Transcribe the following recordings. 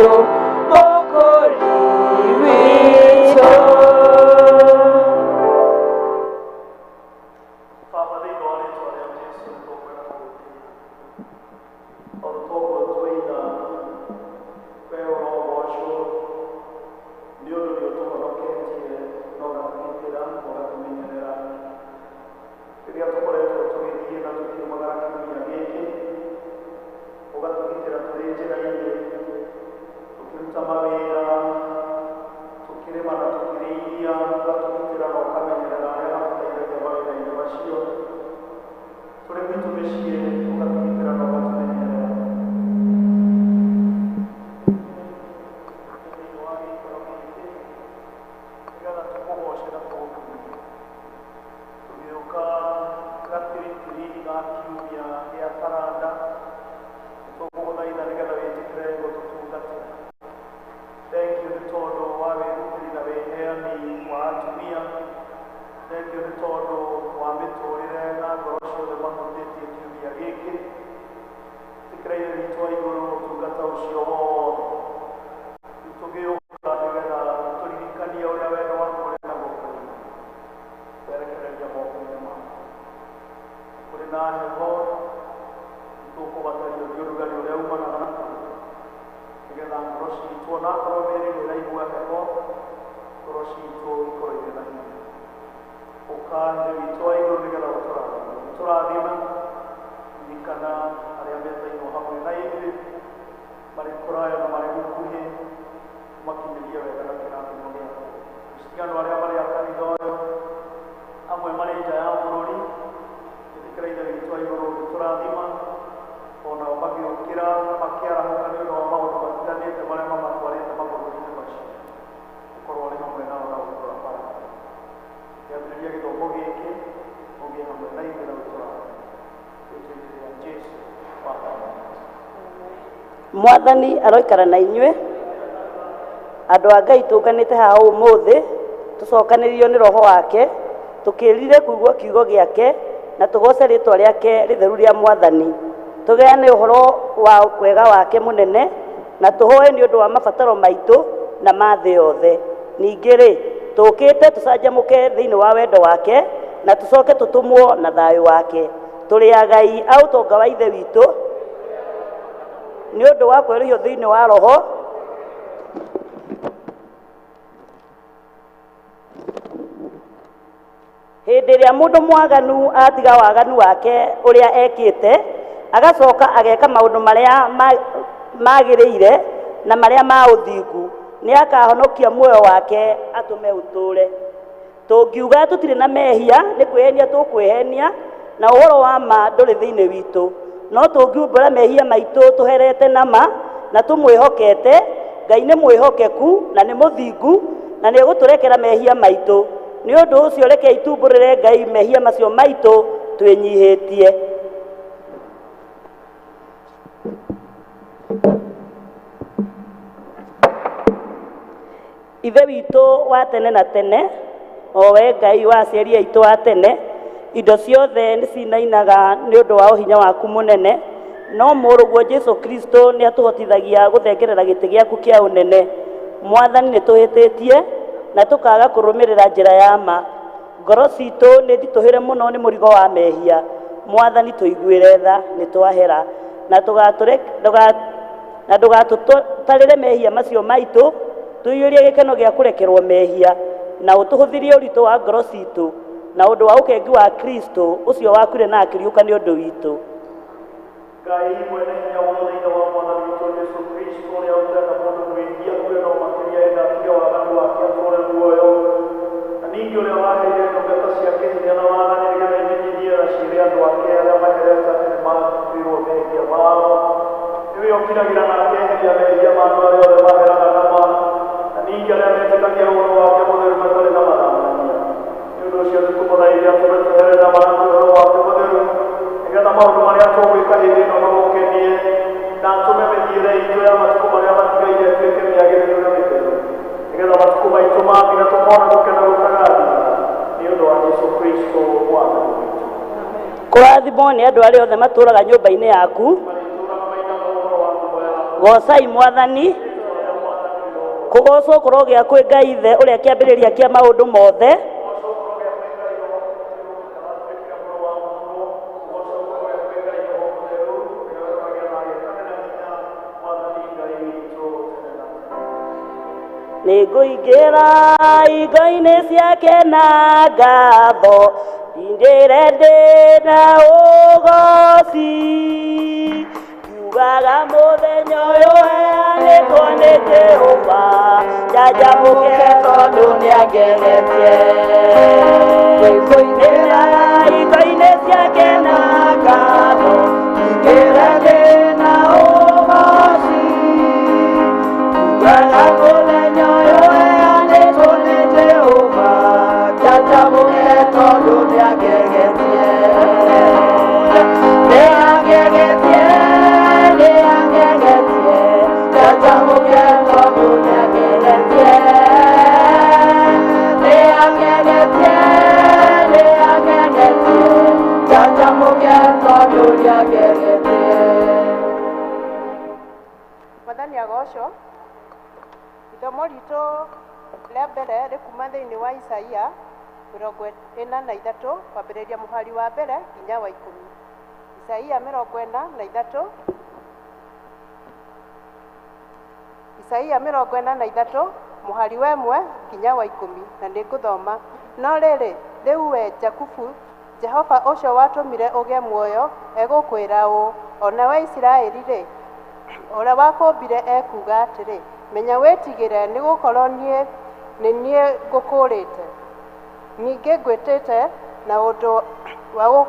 Jesu Mũkũũri witũ. Baba, thĩinĩ wa rĩtwa rĩa Jesu nĩtũkwenda gũgũtĩĩa. O toguo twoiga, we ũrogocwo nĩ ũndũ nĩ ũtũhonoketie na ũgatũgitĩra na ũgatũmenyerera. Rĩrĩa tũkoretwo tũgĩthiĩ na tũkiumagara kiumia gĩkĩ, ũgatũgitĩra tũrĩ njĩra-inĩ, tũkĩruta mawĩra, tũkĩrĩma na tũkĩrĩithia, ũgatũgitĩra na ũkamenyerera arĩa matũteithagia mawĩra-inĩ macio. Tũrĩ gwitũ mĩciĩ, ũgatũgitĩra na ũgatũmenyerera. Thĩinĩ wa gĩikaro gĩkĩ, nĩgetha tũkũgooce na tũgũkumie. Tũgĩũka gatiritiri ga kiumia gĩa taranda, nĩtũgũgũthaitha nĩgetha wĩtĩkĩre gũtũtungatĩra. Thengiũ nĩ tondũ wa wĩrutĩri na wĩheani wa atumia. Thengiũ nĩ tondũ wa mĩtũrĩre na ngoro ciothe mahutĩtie kiumia gĩkĩ. Ĩtĩkĩra Ithe witũ wa igũrũ ũtungata ũcio wothe. Rĩu tũgĩũka nĩgetha tũririkanie ũrĩa wendo waku ũrĩ naguo kũrĩ ithuĩ. Twerekereria moko-inĩ maku. Kũrĩ na heho, nĩtũkũbatario nĩ ũrugarĩ ũrĩa umanaga na kũu. Nĩgetha ngoro citũ onakorwo mĩĩrĩ nĩ ĩraigua heho, ngoro citũ ikorwo irĩ na hinya. Ũka Ithe witũ wa igũrũ nĩgetha ũtũrathime. Ũtũrathime, ririkana arĩa metainwo hamwe na ithuĩ, marĩ kũraya na marĩ gũkuhĩ, ũmakinyĩrie wega na kĩrathimo gĩaku. Kristiano arĩa marĩ a kanitha ũyũ, amwe marĩ nja ya bũrũri, ĩtĩkĩra Ithe witũ wa igũrũ ũgĩtũrathima, onao magĩũkĩra na makĩarahũka nĩ ũndũ wa maũndũ matiganĩte marĩa mamatwarĩte mabũrũri-inĩ macio. Ũkorwo ũrĩ hamwe nao na ũgĩtũrabaraka. Kĩambĩrĩria gĩthomo gĩkĩ, ũgĩe hamwe na ithuĩ na ũtũrathime. Rĩĩtwa-inĩ rĩa Jesu Mwathani witũ. Mwathani aroikara na inyuĩ. Andũ a Ngai tũnganĩte haha ũmũthĩ tũcokanĩrĩrio nĩ roho wake, tũkĩrire kũigua kiugo gĩake na tũgoce rĩtwa rĩake rĩtheru rĩa Mwathani. Tũgayane ũhoro wa wega wake mũnene na tũhoe nĩ ũndũ wa mabataro maitũ na ma thĩ yothe. Ningĩ rĩ, tũkĩte tũcanjamũke thĩinĩ wa wendo wake na tũcoke tũtũmwo na thayũ wake. Tũrĩ agai a ũtonga wa Ithe witũ nĩ ũndũ wa kwerũhio thĩinĩ wa roho hĩndĩ ĩrĩa mũndũ mwaganu atiga waganu wake ũrĩa ekĩte, agacoka ageka maũndũ marĩa magĩrĩire na marĩa ma ũthingu, nĩ akahonokia muoyo wake atũme ũtũũre. Tũngiuga tũtirĩ na mehia, nĩ kwĩhenia tũkwĩhenia, na ũhoro wa ma ndũrĩ thĩinĩ witũ. No tũngiumbũra mehia maitũ tũherete na ma na tũmwĩhokete, Ngai nĩ mwĩhokeku na nĩ mũthingu na nĩ egũtũrekera mehia maitũ. Nĩ ũndũ ũcio rekei tumbũrĩre Ngai mehia macio maitũ twĩnyihĩtie. Ithe witũ wa tene na tene, o we Ngai wa aciari aitũ a tene, indo ciothe nĩ cinainaga nĩ ũndũ wa ũhinya waku mũnene, no mũrũguo Jesu Kristo nĩ atũhotithagia gũthengerera gĩtĩ gĩaku kĩa ũnene. Mwathani, nĩ tũhĩtĩtie na tũkaga kũrũmĩrĩra njĩra ya ma. Ngoro citũ nĩ nditũhĩre mũno nĩ mũrigo wa mehia. Mwathani, tũiguĩre tha, nĩ twahera, na ndũgatũtarĩre mehia macio maitũ, tũiyũrie gĩkeno gĩa kũrekerwo mehia, na ũtũhũthĩrie ũritũ wa ngoro citũ na ũndũ wa ũkengi wa Kristo ũcio wakuire na akĩriũka nĩ ũndũ witũ. Ngai mwene hinya wothe, Ithe wa Mwathani witũ Jesu Kristo, ũrĩa ũtenda mũndũ mwĩhia akue no makĩria enda atige waganu wake atũũre muoyo, na ningĩ ũrĩa waheire ndungata ciake hinya na wathani nĩgetha imenyithie na ciĩre andũ ake arĩa maherete atĩ nĩmatuĩrwo mehia mao, nĩwe ũkiragĩra na akeheria mehia ma andũ arĩa othe maheraga na ma, na ningĩ arĩa metĩkagia ũhoro wake mũtheru matarĩ na mathangania. Nĩ ũndũ ũcio nĩtũmũthaithe atũme tũhere na ma na tũhe Roho wake mũtheru, nĩgetha maũndũ marĩa tũgwĩka hĩndĩ ĩno mamũkenie, na atũme mĩthiĩre itũ ya matukũ marĩa matigaire ĩtuĩke mĩagĩrĩru na mĩtheru, nĩgetha matukũ maitũ mathira tũkona gũkena gũtagathira, nĩ ũndũ wa Jesu Kristo Mwathani witũ. Kũrathimwo nĩ andũ arĩa othe matũũraga nyũmba-inĩ yaku. Marĩtũũraga mainaga ũhoro wa ngumo yaku. Goocai Mwathani. Kũgocwo kũrogĩa kwĩ Ngai Ithe ũrĩa kĩambĩrĩria kĩa maũndũ mothe. Nĩngũingĩra igo-inĩ ciake na ngatho, ndindĩre ndĩ na ũgoci. Ngiugaga mũthenya ũyũ heanĩtwo nĩ Jehova, njanjamũke tondũ nĩangenetie. Nĩngũingĩra igo-inĩ ciake na ngatho, ndindĩre ndĩ na ũgoci. Ngiugaga mũthenya ũyũ heanĩtwo nĩ Jehova, njanjamũke tondũ nĩangenetie. Nĩangenetie, nĩangenetie, njanjamũke tondũ nĩangenetie. Nĩangenetie, nĩangenetie, njanjamũke tondũ nĩangenetie. Mwathani agocwo. Ithomo ritũ rĩa mbere rĩkuma thĩinĩ wa Isaia 43 kwambĩrĩria mũhari wa mbere nginya wa 10. Isaia 43, Isaia 43 mũhari wa 1 nginya wa 10, na nĩngũthoma. No rĩrĩ, rĩu we Jakubu, Jehova ũcio watũmire ũgĩe muoyo egũkwĩra ũũ, o nawe Isiraeli-rĩ, ũrĩa wakũmbire ekuuga atĩrĩ, menya wĩtigĩre, nĩgũkorwo niĩ nĩ niĩ ngũkũũrĩte. Ningĩ ngwĩtĩte na ũndũ wa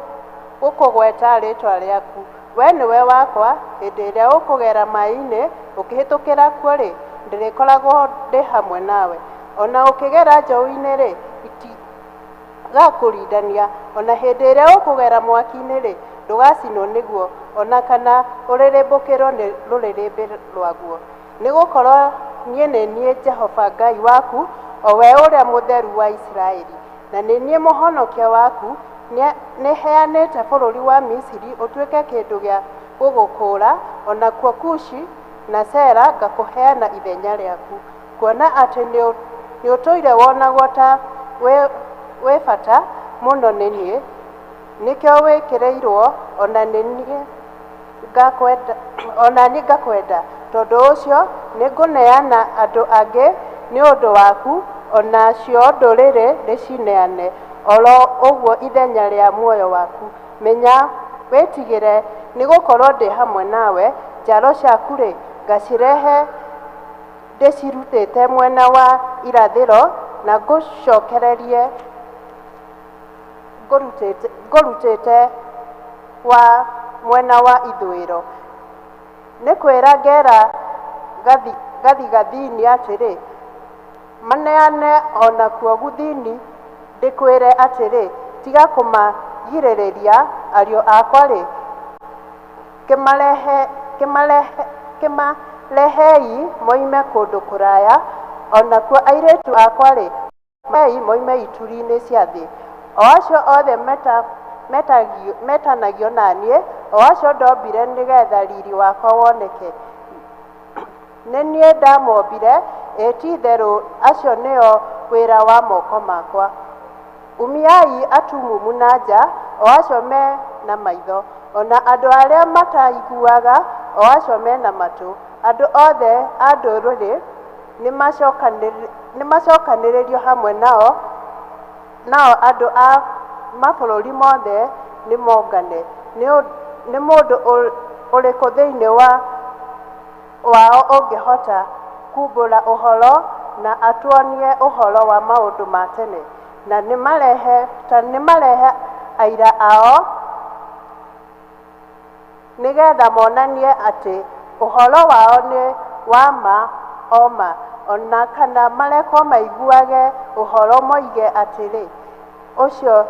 gũkũgweta rĩĩtwa rĩaku. We nĩwe wakwa, hĩndĩ ĩrĩa ũkũgera maĩ-inĩ ũkĩhĩtũkĩra kuo-rĩ, ndĩrĩkoragwo ndĩ hamwe nawe. Ona ũkĩgera njũũ-inĩ-rĩ, itigakũrindania. Ona hĩndĩ ĩrĩa ũkũgera mwaki-inĩ-rĩ, ndũgacinwo nĩguo, ona kana ũrĩrĩmbũkĩrwo nĩ rũrĩrĩmbĩ rwaguo. Nĩgũkorwo niĩ nĩ niĩ Jehova Ngai waku, o we ũrĩa mũtheru wa Isiraeli, na nĩ niĩ mũhonokia waku. Nĩheanĩte bũrũri wa Misiri ũtuĩke kĩndũ gĩa gũgũkũũra, o nakuo Kushi na Sera ngakũheana ithenya rĩaku. Kuona atĩ nĩũtũire wonagwo ta wĩ bata mũno nĩ niĩ, nĩkĩo wĩkĩrĩirwo, ona nĩ niĩ ngakwenda, ona niĩ ngakwenda. Tondũ ũcio nĩngũneana andũ angĩ nĩ ũndũ waku, onacio ndũrĩrĩ ndĩcineane oro ũguo ithenya rĩa muoyo waku. Menya wĩtigĩre, nĩgũkorwo ndĩ hamwe nawe. Njiaro ciaku-rĩ, ngacirehe ndĩcirutĩte mwena wa irathĩro, na ngũcokererie ngũrutĩte wa mwena wa ithũĩro. Nĩ kwĩra ngera gathigathini atĩrĩ, maneane, o nakuo gũthini ndĩkwĩre atĩrĩ, tiga kũmagirĩrĩria. Ariũ akwa-rĩ, kĩmarehei moime kũndũ kũraya, o nakuo airĩtu akwa-rĩ, marehei moime ituri-inĩ cia thĩ, o acio othe metanagio na niĩ, o acio ndombire nĩgeetha riiri wakwa woneke. Nĩ niĩ ndamombire, ĩ ti-itherũ acio nĩo wĩra wa moko makwa. Umiai atumumu na nja, o acio me na maitho, o na andũ arĩa mataiguaga, o acio me na matũ. Andũ othe a ndũrĩrĩ nĩmacokanĩrĩrio hamwe nao, nao andũ a mabũrũri mothe nĩmongane. Nĩ mũndũ ũrĩkũ thĩinĩ wao ũngĩhota kumbũra ũhoro na atuonie ũhoro wa maũndũ ma tene? Na nĩmarehe aira ao nĩgetha monanie atĩ ũhoro wao nĩ wa ma o ma, ona kana marekwo maiguage ũhoro moige atĩrĩ, ũcio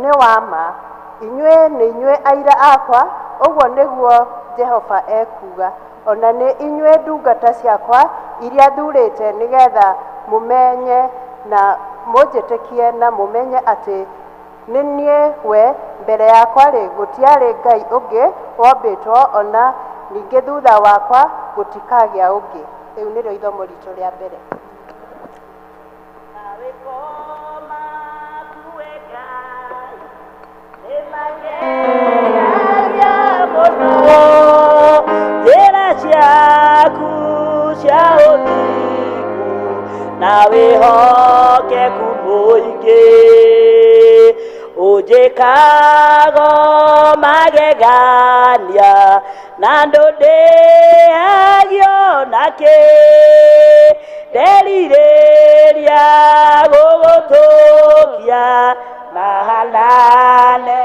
nĩ wa ma. Inyuĩ nĩ inyuĩ aira akwa, ũguo nĩguo Jehova ekuuga, ona nĩ inyuĩ ndungata ciakwa iria thuurĩte, nĩgetha mũmenye na mũnjĩtĩkie na mũmenye atĩ nĩ niĩ we. Mbere yakwa-rĩ, gũtiarĩ Ngai ũngĩ wombĩtwo, ona ningĩ thutha wakwa gũtikagĩa ũngĩ. Rĩu nĩrĩo ithomo ritũ rĩa mbere. Njĩra ciaku cia ũthingu na wĩhokeku mũingĩ, ũnjĩkago magegania na ndũndĩagio nakĩ, nderirĩria gũgũtũkia na hanane.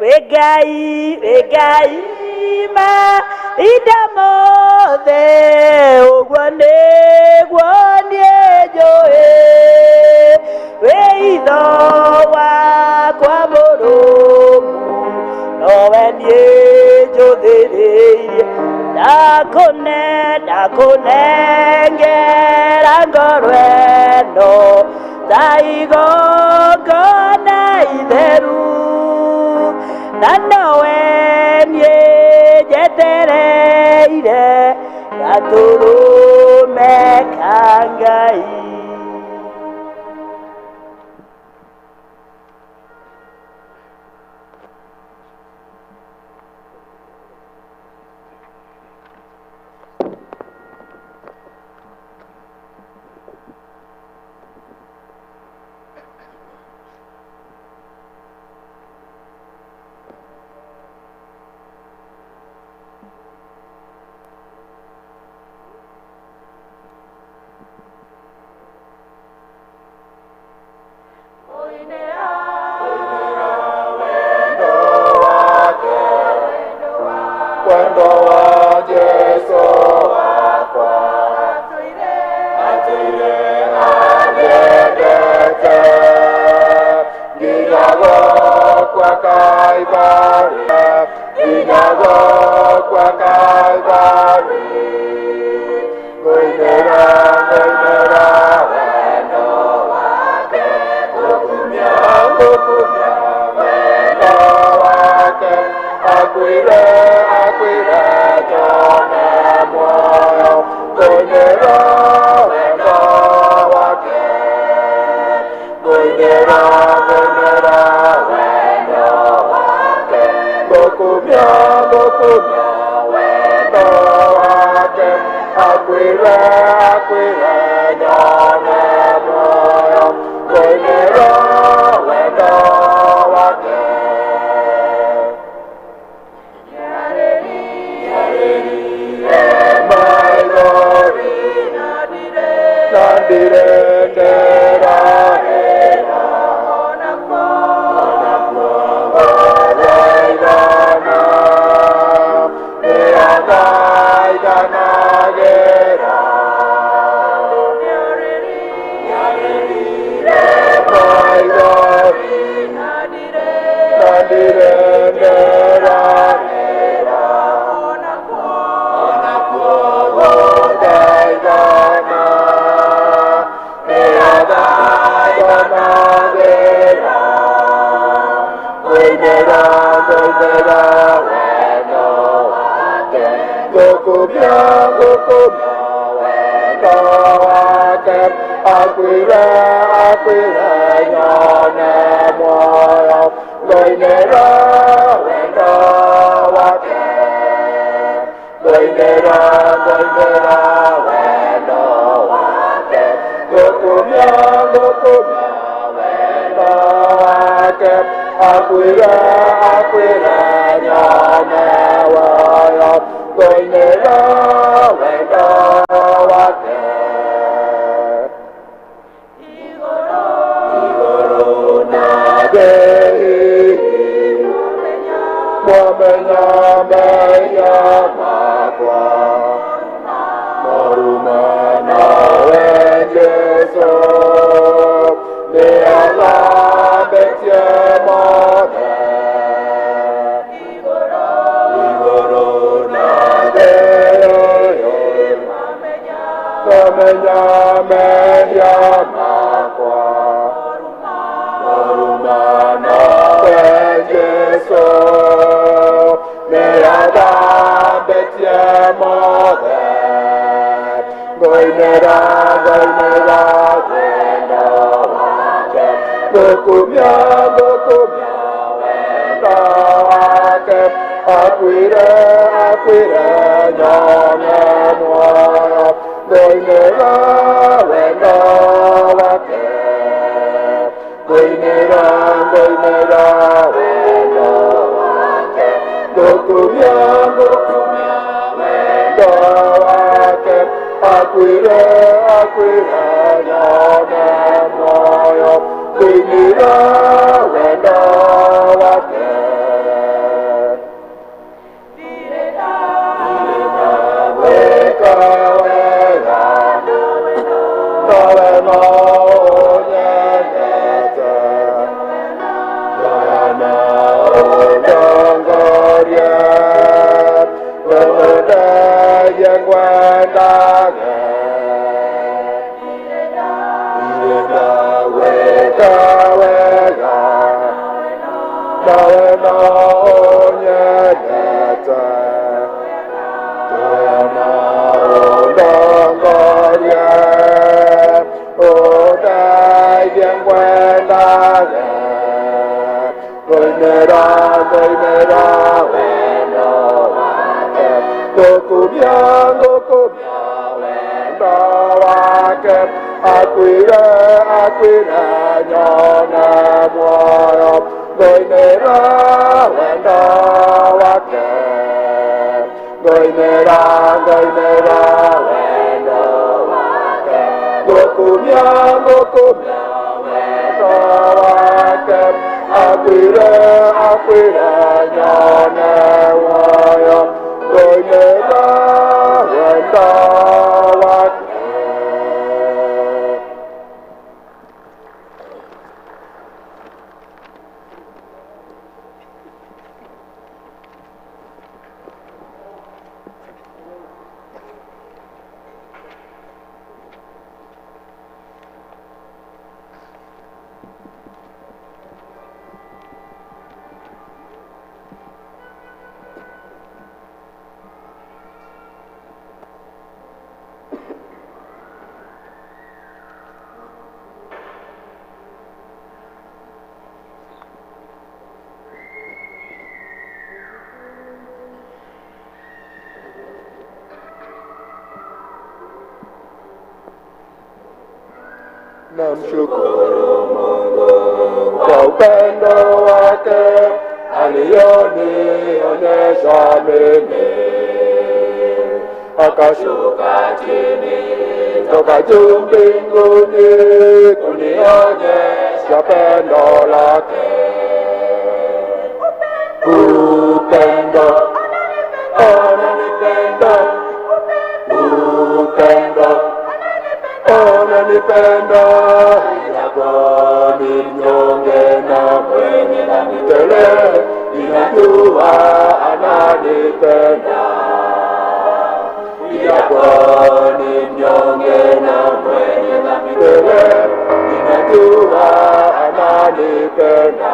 Wĩ Ngai, wĩ Ngai ma inda mothe, ũguo nĩguo niĩ njũĩ, wĩ itho wakwa mũrũmu, nowe niĩ njũthĩrĩirie. Ndakũne ndakũnengera ngoro ĩno ta igongona itheru, na nowe niĩ njetereire gatũrũme ka Ngai. Wendo wa Jesu wakwa atũire anyendete nginya gũkua Kalvarĩ, nginya gũkua Kalvarĩ. Ngũinĩra, ngũinĩra wendo wake, ngũkumia, ngũkumia wendo wake. Akuire, akuire nyone muoyo, ngũinĩra wendo wake. Ngũinĩra, ngũinĩra wendo wake, ngũkumia, ngũkumia wendo wake. Akuire, akuire nyone muoyo, ngũinĩra wendo wake. Akuire, akuire nyone muoyo, ngũinĩra wendo wake. Ngũinĩra, ngũinĩra wendo wake, ngũkumia, ngũkumia wendo wake. Akuire, akuire nyone muoyo, ngũinĩra wendo wake. Mwamenya mehia makwa, morume nawe Jesu, nĩathambetie mothe. Igũrũ na thĩ, mwamenya mehia makwa, morume nawe Jesu, nĩathambetie mothe. Ngoinĩra, ngoinĩra wendo wake, ngũkumia, ngũkumia wendo wake. Akuire, akuire nyone muoyo, ngoinĩra wendo wake. Ngoinĩra, ngoinĩra wendo wake, ngũkumia, ngũkumia wendo wake. Akuire, akuire nyone muoyo, ngoinĩra wendo wake. Weka wega, nawe no ũnyendete, Joyana ũndongorie, wĩndeithie ngwendage. Ndirĩ gwĩka wega, nawe no ũnyendete, Joyana ũndongorie, ũndeithie ngwendage. Ngoinĩra, ngoinĩra wendo wake, ngũkumia, ngũkumia wendo wake. Akuire, akuire nyone muoyo, ngoinĩra wendo wake. Ngoinĩra, ngoinĩra wendo wake, ngũkumia, ngũkumia wendo wake. Akuire, akuire nyone muoyo, ngoinĩra wendo wake. Namshukuru Mungu kwa upendo wake alionionyesha mimi, akashuka chini toka juu mbinguni kunionyesha pendo lake. Upendo, ananipenda, upendo ananipenda, ijapo ni mnyonge na mwenye dhambi tele, ninajua ananipenda. Ijapo ni mnyonge na mwenye dhambi tele, ninajua ananipenda.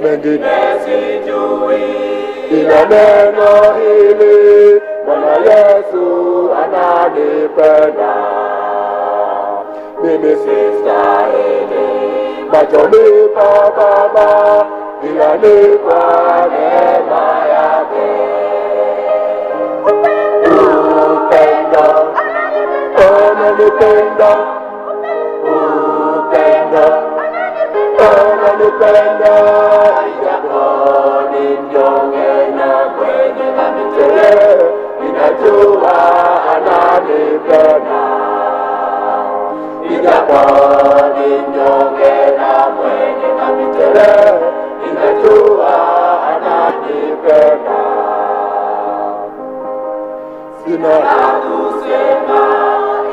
Mengine sijui, ila neno hili, Bwana Yesu ananipenda. Mimi sistahili machoni pa Baba, ila ni kwa neema yake. Upendo, ananipenda, upendo ananipenda, ijapo ni mnyonge na mwenye dhambi tele, ninajua ananipenda. Ijapo ni mnyonge na mwenye dhambi tele, ninajua ananipenda. Sina la kusema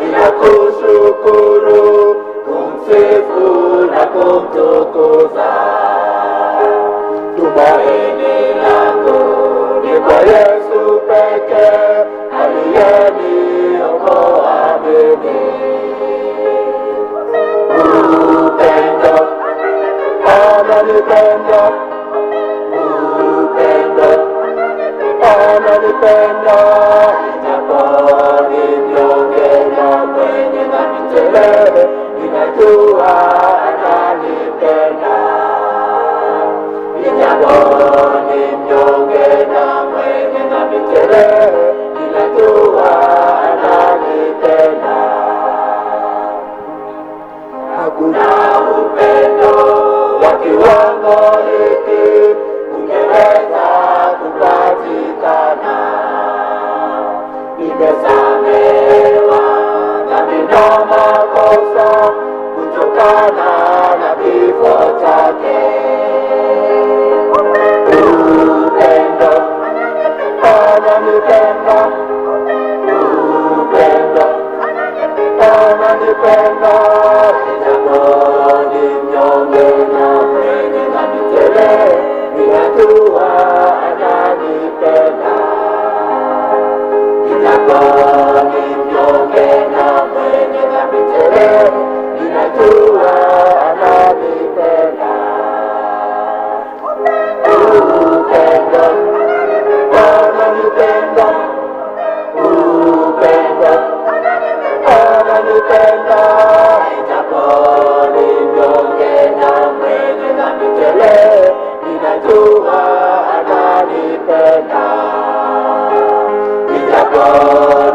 ila kushukuru, kumsifu na kumtukuza. Tumaini langu ni kwa Yesu pekee, aliyeniokoa mimi. Upendo, ananipenda, upendo ananipenda, ijapo Ijapo ni mnyonge na mwenye dhambi tele, ninajua ananipenda. Hakuna upendo wa kiwango hiki ungeweza kupatikana. Nimesamehewa dhambi na makosa kutokana na kifo chake. Upendo, ananipenda. Upendo, ananipenda. Ijapo ni mnyonge na mwenye dhambi tele, ninajua ananipenda. Ijapo ni mnyonge na mwenye dhambi tele, ninajua ananipenda. Upendo, ananipenda. Upendo, ananipenda. Ijapo ni mnyonge na mwenye dhambi tele, ninajua ananipenda. Ijapo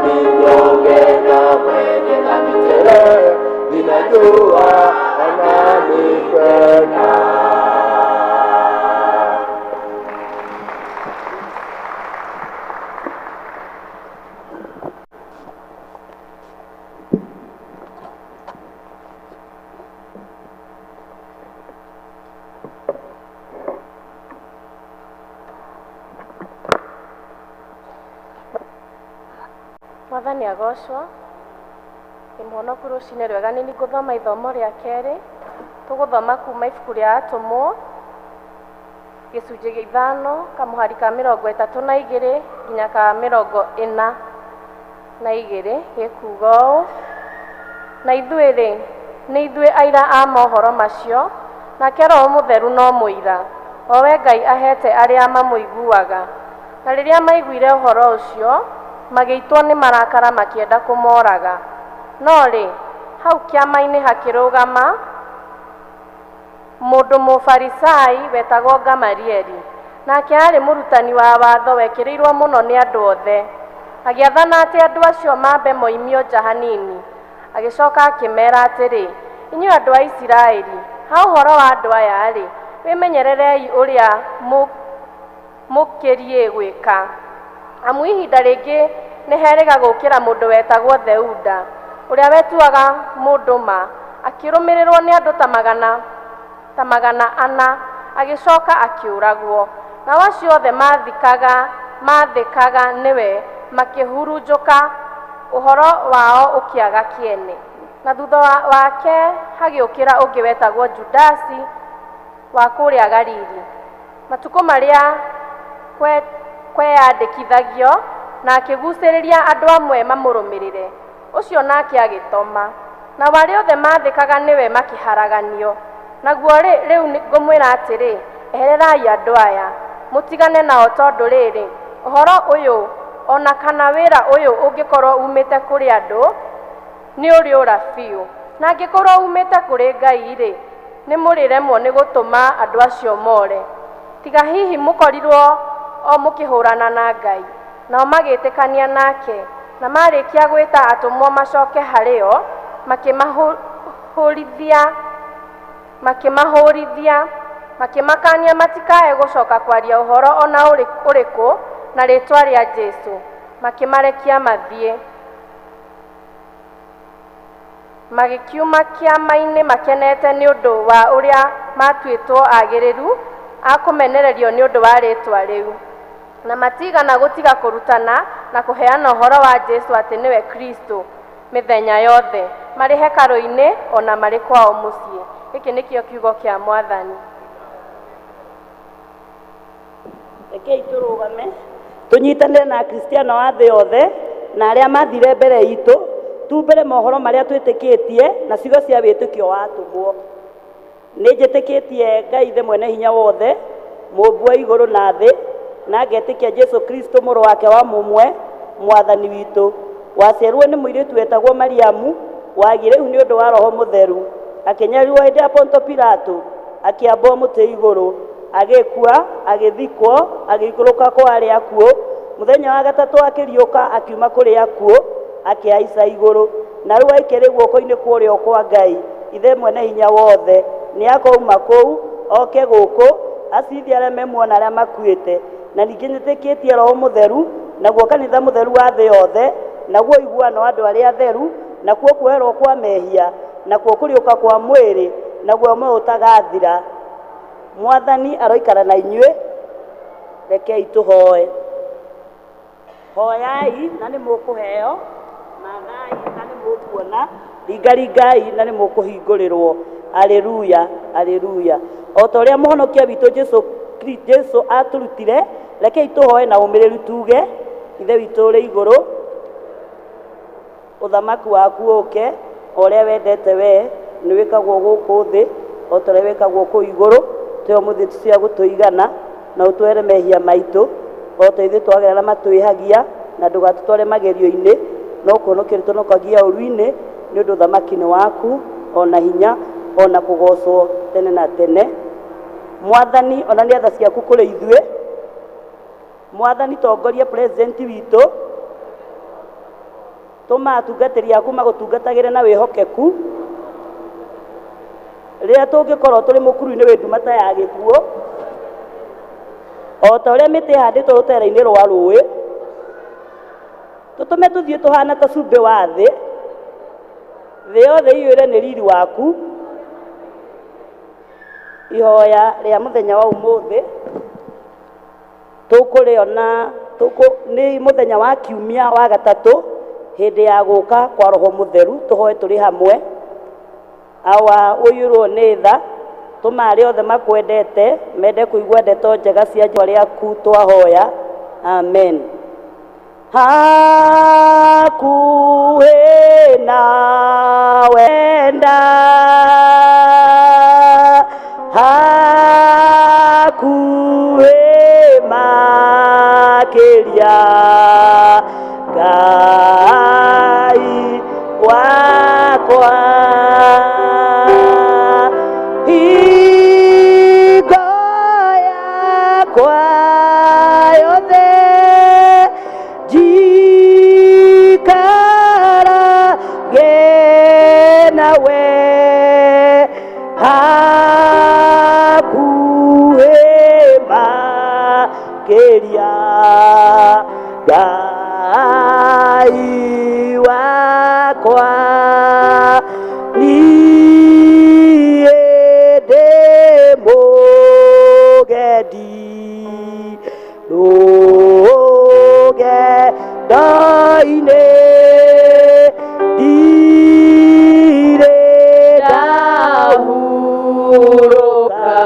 ni mnyonge na mwenye dhambi tele, ninajua ananipenda. Mwathani agocwo. Nĩ mũhonoku rũcinĩ rwega. Nĩ ngũthoma ithomo rĩa kerĩ. Tũgũthoma kuma ibuku rĩa Atũmwo gĩcunjĩ gĩa 5 kamũhari ka 32 nginya ka 42, gĩkuga ũũ: na ithuĩ rĩ, nĩ ithuĩ aira a mohoro macio, nake Roho Mũtheru no mũira, o we Ngai ahete arĩa mamũiguaga. Na rĩrĩa maiguire ũhoro ũcio, magĩitwo nĩ marakara makĩenda kũmoraga. No rĩ, hau kĩama-inĩ hakĩrũgama mũndũ Mũfarisai wetagwo Gamalieli, nake aarĩ mũrutani wa watho wekĩrĩirwo mũno nĩ andũ othe. Agĩathana atĩ andũ acio mambe moimio nja hanini. Agĩcoka akĩmeera atĩrĩ, inyuĩ andũ a Isiraeli, ha ũhoro wa andũ aya-rĩ, wĩmenyererei ũrĩa mũkĩriĩ gwĩka. Amu ihinda rĩngĩ nĩ herĩga gũũkĩra mũndũ wetagwo Theuda, ũrĩa wetuaga mũndũ ma, akĩrũmĩrĩrwo nĩ andũ ta 400, agĩcoka akĩũragwo. Nao acio othe maathĩkaga nĩwe makĩhurunjũka, ũhoro wao ũkĩaga kĩene. Na thutha wake hagĩũkĩra ũngĩ wetagwo Judasi wa kũrĩa Galili. Matukũ marĩa kweyandĩkithagio, na akĩgucĩrĩria andũ amwe mamũrũmĩrĩre. Ũcio nake agĩtoma. Nao arĩa othe maathĩkaga nĩwe makĩharaganio. Naguo rĩu ngũmwĩra atĩrĩ, ehererai andũ aya, mũtigane nao, tondũ rĩrĩ, ũhoro ũyũ ona kana wĩra ũyũ ũngĩkorwo umĩte kũrĩ andũ, nĩ ũrĩũra biũ. Na angĩkorwo umĩte kũrĩ Ngai-rĩ, nĩ mũrĩremwo nĩ gũtũma andũ acio more. Tiga hihi mũkorirwo o mũkĩhũrana na Ngai. Nao magĩtĩkania nake, na marĩkia gwĩta atũmwo macoke harĩ o, makĩmahũrithia, makĩmakania matikae gũcoka kwaria ũhoro ona ũrĩkũ na rĩĩtwa rĩa Jesũ, makĩmarekia mathiĩ. Magĩkiuma kĩama-inĩ makenete nĩ ũndũ wa ũrĩa matuĩtwo agĩrĩru a kũmenererio nĩ ũndũ wa rĩĩtwa rĩu. Na matigana gũtiga kũrutana na kũheana ũhoro wa Jesũ atĩ nĩwe Kristo mĩthenya yothe, marĩ hekarũ-inĩ ona marĩ kwao mũciĩ. Gĩkĩ nĩkĩo kiugo kĩa Mwathani. Rekei tũrũgame tũnyitanĩre na Akristiano a thĩ yothe na arĩa mathire mbere itũ, tumbĩre mohoro marĩa twĩtĩkĩtie na ciugo cia wĩtĩkio wa atũmwo. Nĩ njĩtĩkĩtie Ngai Ithe mwene hinya wothe, mũmbi wa igũrũ na thĩ, na ngetĩkia Jesũ Kristo mũrũ wake wa mũmwe, Mwathani witũ, waciarirwo nĩ mũirĩtu wetagwo Mariamu, wagĩire ihu nĩ ũndũ wa Roho Mũtheru, akĩnyarirwo hĩndĩ ya Ponto Pilato, akĩambwo mũtĩ igũrũ, Agĩkua, agĩthikwo, agĩikũrũka kwa arĩa akuũ. Mũthenya wa gatatũ akĩriũka akiuma kũrĩ akuũ, akĩhaica igũrũ. Na rĩu aikĩrĩ guoko-inĩ kwa ũrĩo kwa Ngai, Ithe mwene hinya wothe. Nĩ akouma kũu, oke gũkũ, acirithie arĩa me muoyo na arĩa makuĩte. Na ningĩ nĩtĩkĩtie Roho Mũtheru, naguo kanitha mũtheru wa thĩ yothe, naguo ũiguano wa andũ arĩa atheru, nakuo kuoherwo kwa mehia, nakuo kũriũka kwa mwĩrĩ, naguo muoyo ũtagathira. Mwathani aroikara na inyuĩ. Rekei tũhoe. Hoyai na nĩ mũkũheo, mathai na nĩ mũkuona, ringaringai na nĩ mũkũhingũrĩrwo. Aleluya, aleluya. O ta ũrĩa mũhonokia witũ Jesu Jesu atũrutire, rekei tũhoe na ũmĩrĩru tuge, Ithe witũ ũrĩ igũrũ, ũthamaki waku ũke, o ũrĩa wendete we, nĩ wĩkagwo gũkũ thĩ, o ta ũrĩa wĩkagwo kũu igũrũ. Tũhe ũmũthĩ cia gũtũigana, na ũtwere mehia maitũ, o ta ithuĩ twagerera matwĩhagia, na ndũgatũtware magerio-inĩ, no kũhonokia ũtũhonokagia ũũru-inĩ, nĩ ũndũ ũthamaki nĩ waku, ona hinya, ona kũgocwo tene na tene. Mwathani, onania tha ciaku kũrĩ ithuĩ. Mwathani, tongoria president witũ, tũma atungatĩri aku magũtungatagĩre na wĩhokeku. Rĩrĩa tũngĩkorwo tũrĩ mũkuru-inĩ wĩ nduma ta ya gĩkuũ, o ta ũrĩa mĩtĩ ĩhandĩtwo rũtere-inĩ rwa rũĩ, tũtũme tũthiĩ tũhana ta cumbĩ wa thĩ, thĩ yothe iyũire nĩ riri waku. Ihoya rĩa mũthenya wa ũmũthĩ tũkũrĩona nĩ mũthenya wa kiumia wa gatatũ, hĩndĩ ya gũka kwa Roho Mũtheru. Tũhoe tũrĩ hamwe. Awa ũiyũrwo nĩ tha, tũma arĩa othe makwendete mende kũigua ndeto njega cia rĩĩtwa rĩaku, twahoya. Amen. Hakuhĩ na wenda, hakuhĩ makĩria, Ngai wakwa, hingo yakwa yothe njikarage nawe, hakuhĩ makĩria, Ngai wakwa. Niĩ ndĩ mũgendi rũgendo-inĩ, ndirĩ ndahurũka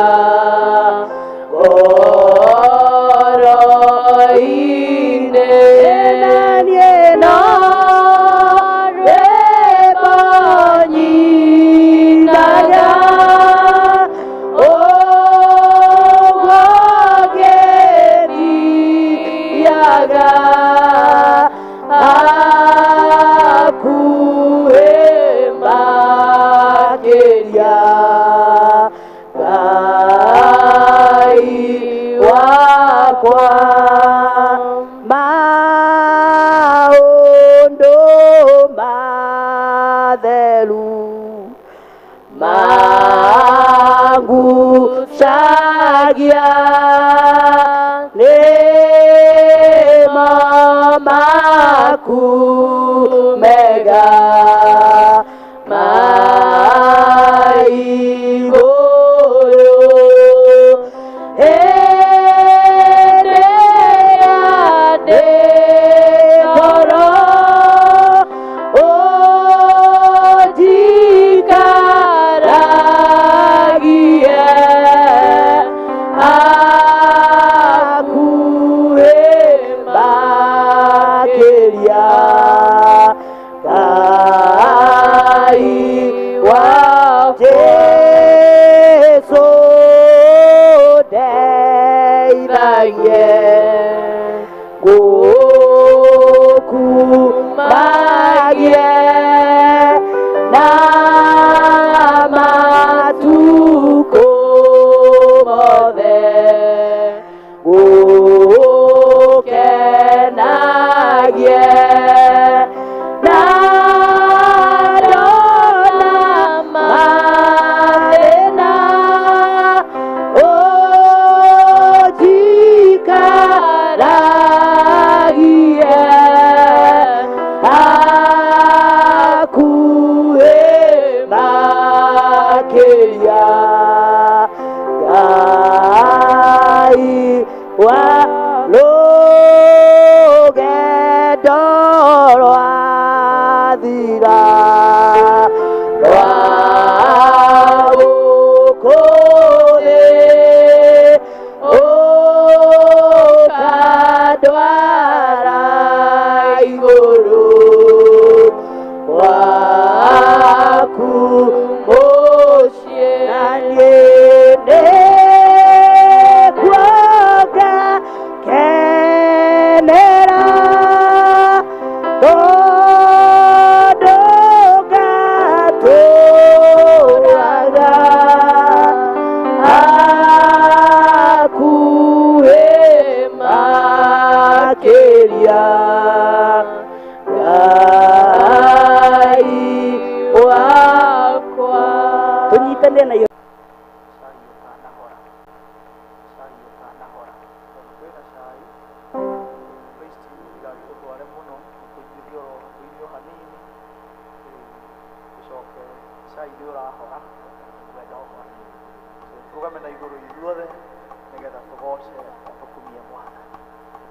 ngoro-inĩ, na niĩ no rwĩmbo nyinaga, ũguo ngĩthiaga hakuhĩ makĩria, Ngai wakwa. Maũndũ matheru mangucagia, nĩmo maku mega ma igũrũ. Hĩndĩ ĩrĩa ndĩ toro, ũnjikaragie hakuhĩ makĩria, Ngai wa Jesu, ndeithagie ngũkumagie na matukũ mothe.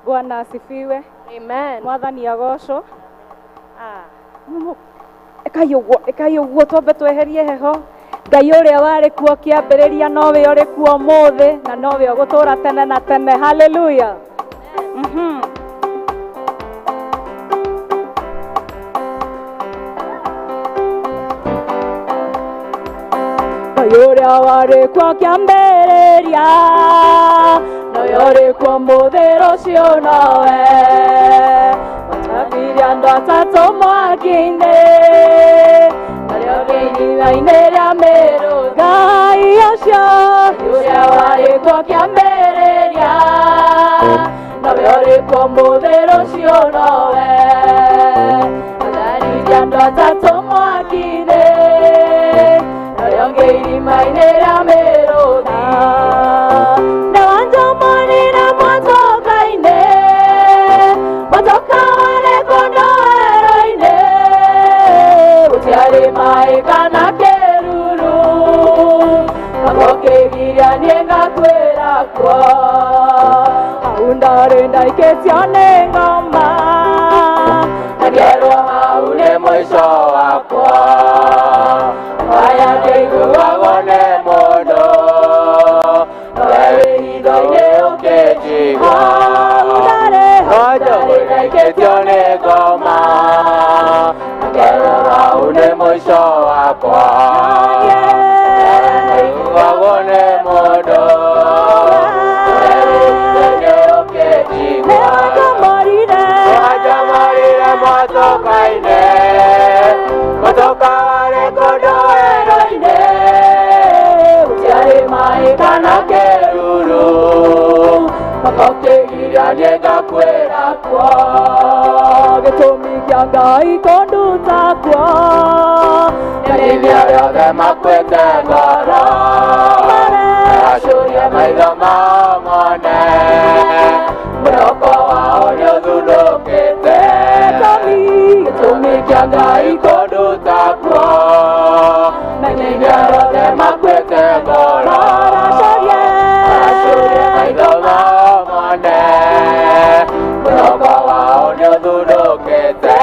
Bwana asifiwe. Amen. Mwathani agocwo. Ĩkai ũguo, ĩkai ũguo twambe tweherie heho. Ngai ũrĩa warĩ kuo kĩambĩrĩria nowe ũrĩ kuo ũmũthĩ na nowe ũgũtũũra tene na tene. Haleluya. Ngai ũrĩa warĩ kuo kĩambĩrĩria nowe ũrĩ kuo ũmũthĩ rũciũ nowe. Mathambirie andũ atatũ mwaki-inĩ narĩo irima-inĩ rĩa mĩrũthi. Ngai ũcio ũrĩa warĩ kuo kĩambĩrĩria nowe ũrĩ kuo ũmũthĩ rũciũ nowe. Mathambirie andũ atatũ mwaki-inĩ narĩo irima-inĩ rĩa mĩrũthi. Nĩwanjomorire motoka-inĩ, motoka warĩ kũndũ werũ-inĩ, gũtiarĩ maĩ kana kĩruru, nakĩo kĩgiria niĩ ngakuĩra kuo. Hau ndarĩ ndaikĩtio nĩ ngoma, na ngĩerwo hau nĩ mũico wakwa. Maya nĩiguagwo nĩ mũndũ, nowe wĩ hitho-inĩ ũkĩnjigua. Hau ndarĩ ndaikĩtio nĩ ngoma, na ngĩerwo hau nĩ mũico wakwa. Nĩiguagwo nĩ mũndũ, nowe wĩ hitho-inĩ ũkĩnjigua. Nĩwanjomorire motoka-inĩ, motoka warĩ kũndũ werũ-inĩ, gũtiarĩ maĩ kana kĩruru, nakĩo kĩgiria niĩ ngakuĩra kuo. Gĩtũmi kĩa Ngai kũnduta kuo, nĩ arĩa othe makuĩte ngoro, maracũria maitho mao mone, mwĩhoko wao nĩũthundũkĩte. Gĩtũmi kĩa Ngai kũnduta kuo, nĩ arĩa othe makuĩte ngoro, maracũria maitho mao mone, mwĩhoko wao nĩũthundũkĩte.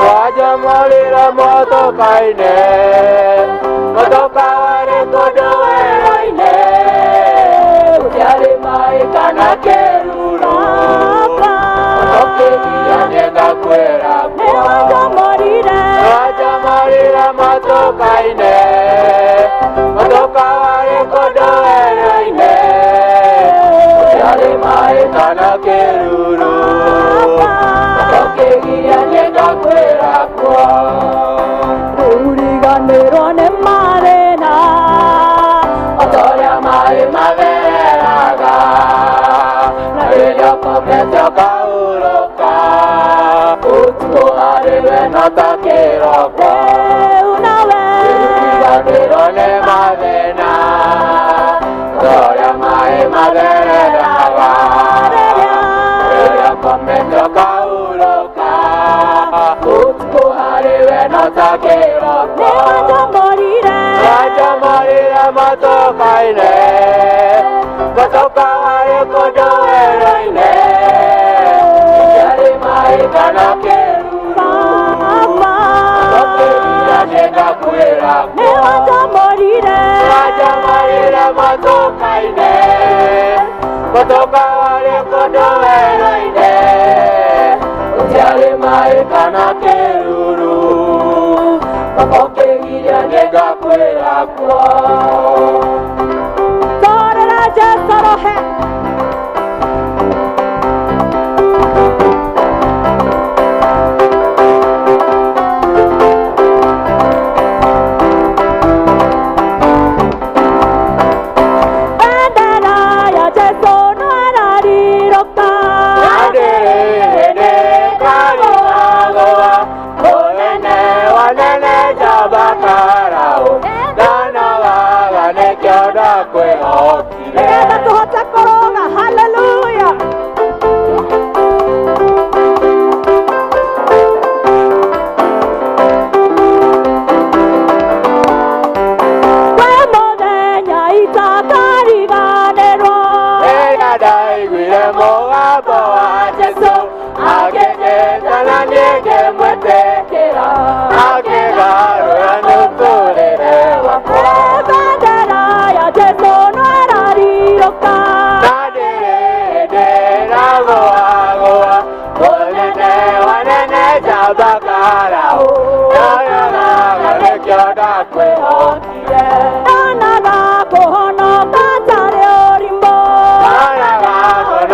Wanjomorire motoka-inĩ, motoka warĩ kũndũ werũ-inĩ, gũtiarĩ maĩ kana kĩruru, nakĩo kĩgiria niĩ ngakuĩra kuo. Wanjomorire motoka-inĩ, motoka warĩ kũndũ werũ-inĩ, gũtiarĩ maĩ kana kĩruru, nakĩo kĩgiria niĩ ngakuĩra kuo. Rĩu riganĩrwo nĩ mathĩna, o ta ũrĩa maĩ mathereraga, na rĩrĩa ũkomete ũkahurũka, ũtukũ harĩ we no ta kĩroko. Rĩu riganĩrwo nĩ mathĩna, o ta ũrĩa maĩ mathereraga, rĩrĩa ũkomete ũkahurũka, ũtukũ harĩ we no ta kĩroko. Wanjomorire motoka-inĩ, motoka warĩ kũndũ werũ-inĩ, gũtiarĩ maĩ kana kĩruru, nakĩo kĩgiria niĩ ngakuĩra kuo. Wanjomorire motoka-inĩ, motoka warĩ kũndũ werũ-inĩ, gũtiarĩ maĩ kana kĩruru, nakĩo kĩgiria niĩ ngakuĩra kuo. Torera Jesũ rohe. Bendera ya Jesũ no ĩrarirũka. Ndĩrĩ karũgagũa, mũnene wa nene njamba Farao, ndanogaga nĩkĩo ndakwĩhokire. Nĩgetha tũhote kũrũga. Haleluya. Kwĩ mũthenya itakariganĩrwo, Rĩrĩa ndaiguire mũgambo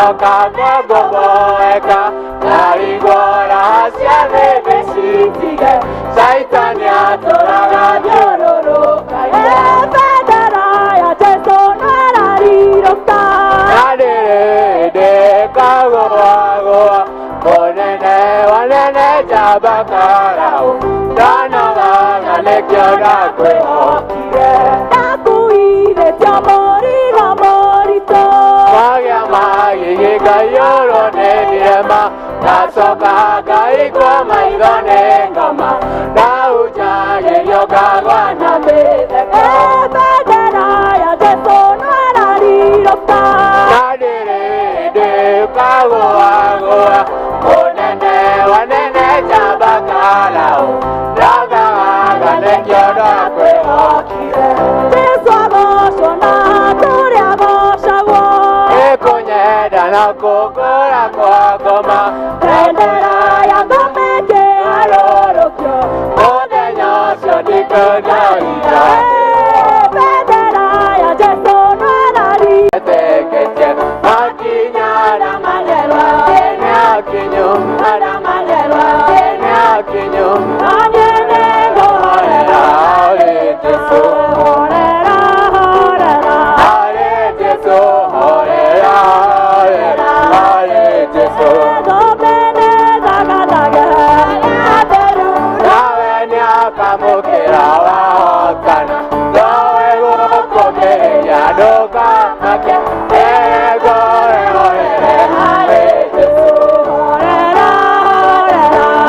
Ndacoka ngomboeka ndarigwo raha cia thĩ ndĩcitige Caitani atũraga thiũrũrũkaine Bendera ya Jesũ no ĩrarirũka. Na ndĩrĩ ngagũagũa mũnene wanene njamba karau ndanogaga nĩkĩo ndakwĩhokire Ndakuithĩtio mũrigo mũritũ. Magĩa magigi ngaiyũrwo nĩ irema ndacoka ngaigua maitho nĩ ngoma ndahunjagĩrio ngagwa na mĩtheko Bendera ya Jesũ no ĩrarirũka. Na ndĩrĩ ngagũagũa mũnene wanene njamba karau ndanogaga nĩkĩo ndakwĩhokire Jesũ agocwo na atũũre agocagwo. Ĩkũnyenda na kũngũra kwa ngoma Bendera ya ngoma ĩkĩharũrũkio. Mũthenya ũcio ndikũnyagira Bendera ya Jesũ no ĩrarirũka. Etĩkĩtie makinya na magerwa nĩ akinyu na magerwa nĩ akinyu Na niĩ nĩngũhorera. Harĩ Jesũ Horera, horera. Harĩ Jesũ horera horera harĩ Jesũ Nawe nĩakamũkĩra wahotana nowe gũkũmĩrĩria ndũkamake ĩrengorehorere harĩ Jesũ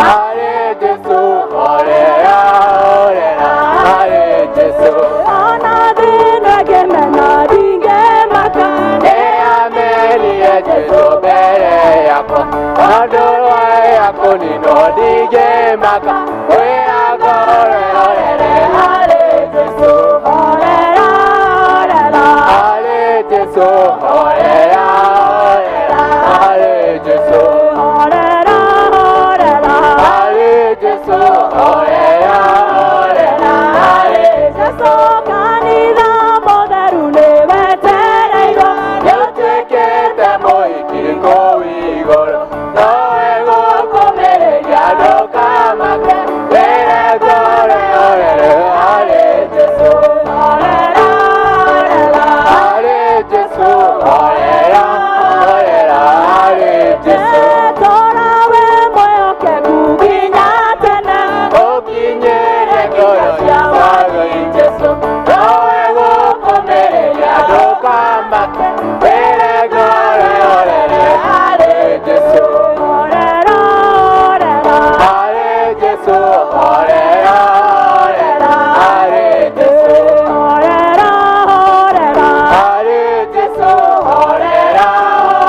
harĩ Jesũ horera horera harĩ Jesũ Nĩamenire Jesũ mbere yakwa tondũ rwaĩ kũninwo ndingĩmaka wĩra ngorehorere harĩ Jesũ harĩ Jesũ horera horera harĩ Jesũ harĩ Jesũ horera horera harĩ Kanitha mũtheru nĩwetereirwo. Nĩũtuĩkĩte mũhiki kũu igũrũ nowe gũkũmĩrĩria ndũkamake wĩre ngorehorere harĩ Jesũ harĩ Jesũ horera horera harĩ Jesũ Tũra wĩ mwĩhokeku nginya tene. Ũkinyĩre ngoro yakwa Jesũ nowe gũkũmĩrĩria ndũkamake wĩre ngorehorere harĩ Jesũ Horera, horera. harĩ Jesũ horera horera harĩ Jesũ Horera, horera. harĩ Jesũ horera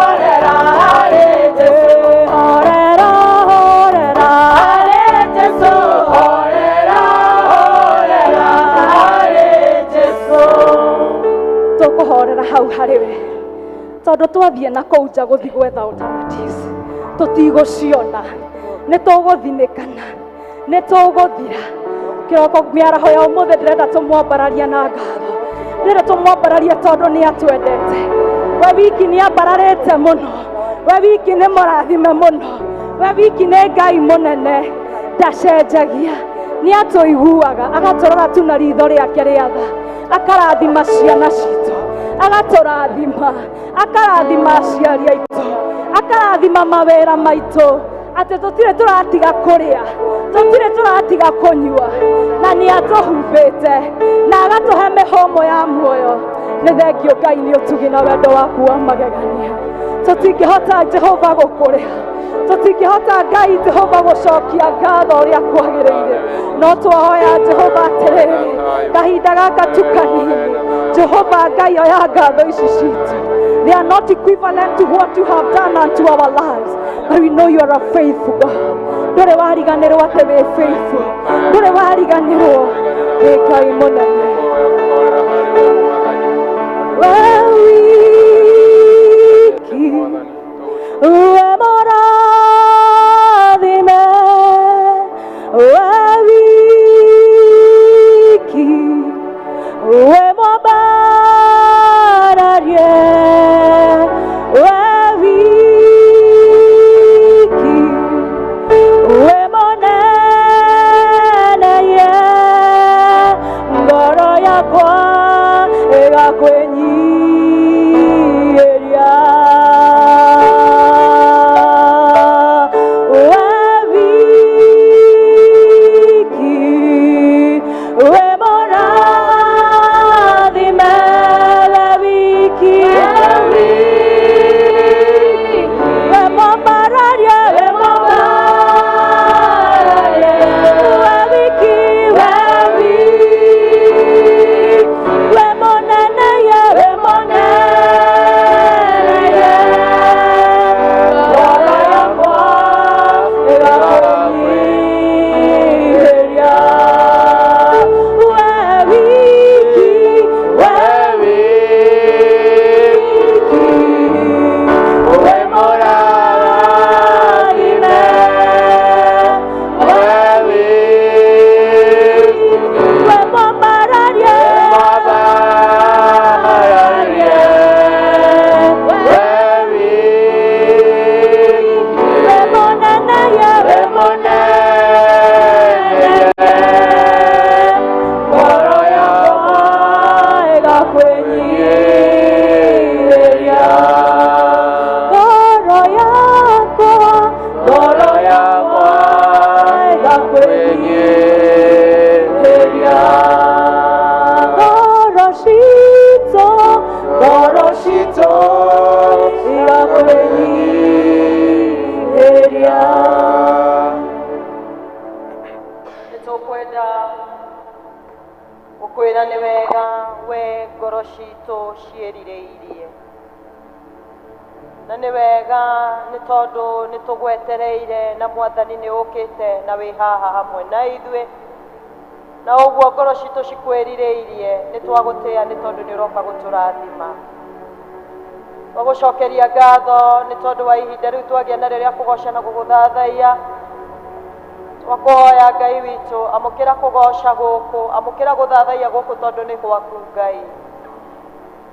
horera harĩ Jesũ Horera, horera. harĩ Jesũ horera horera harĩ Jesũ Tũkũhorera hau harĩ we tondũ twathiĩ na kũu nja gũthiĩ gwetha alternatives tũtigũciona nĩ tũgũthinĩkana nĩ tũgũthira kĩroko mĩaraho ya ũmũthĩ ndĩrenda tũmwambararie na ngatho ndĩrenda tũmwambararie tondũ nĩ atwendete we wiki nĩ ambararĩte mũno we wiki nĩ mũrathime mũno we wiki nĩ Ngai mũnene ndacenjagia nĩ atũiguaga agatũrora tu na ritho rĩake rĩa tha akarathima ciana citũ agatũrathima akarathima aciari aitũ akarathima mawĩra maitũ atĩ tũtirĩ tũratiga kũrĩa tũtirĩ tũratiga kũnyua na nĩ atũhumbĩte na agatũhe mĩhũmũ ya muoyo nĩ thengio Ngai nĩ ũtugi na wendo waku wa magegania tũtingĩhota Jehova gũkũrĩha tũtingĩhota Ngai Jehova gũcokia ngatho ũrĩa kwagĩrĩire no twahoya Jehova atĩrĩrĩ kahinda gaka tu kanini Jehova Ngai oya ngatho ici citũ. They are not equivalent to what you have done unto our lives, but we know you are a faithful God. Ndũrĩ wariganĩrwo atĩ wĩ faithful, ndũrĩ wariganĩrwo wĩ Ngai mũnene. We wiki we mũrathime we wiki we mwambararie we wiki We mwambararie, we mwambararie, we wiki, we wiki, we monene ye, we monene ye, ngoro yakwa ĩgakũnyiihĩria. We wiki, we wiki, we mũrathime, we wiki, we mwambararie, we monene ye, we monene ye, ngoro yakwa ĩgakũnyiihĩria. Ngoro yakwa, ngoro yakwa ĩgakũnyiihĩria. Ngoro citũ igakũnyiihĩria. Nĩ tũkwenda gũkwĩra nĩ wega we ngoro citũ ciĩrirĩirie, na nĩ wega nĩ tondũ nĩ tũgwetereire na Mwathani nĩ ũkĩte na wĩ haha hamwe na ithuĩ, na ũguo ngoro citũ cikwĩrirĩirie. Nĩ twagũtĩĩa nĩ tondũ nĩ ũroka gũtũrathima. Twagũcokeria ngatho nĩ tondũ wa ihinda rĩu twagĩa narĩo rĩa kũgoca na gũgũthathaiya. Twakũhoya Ngai witũ, amũkĩra kũgoca gũkũ, amũkĩra gũthathaiya gũkũ, tondũ nĩ gwaku Ngai.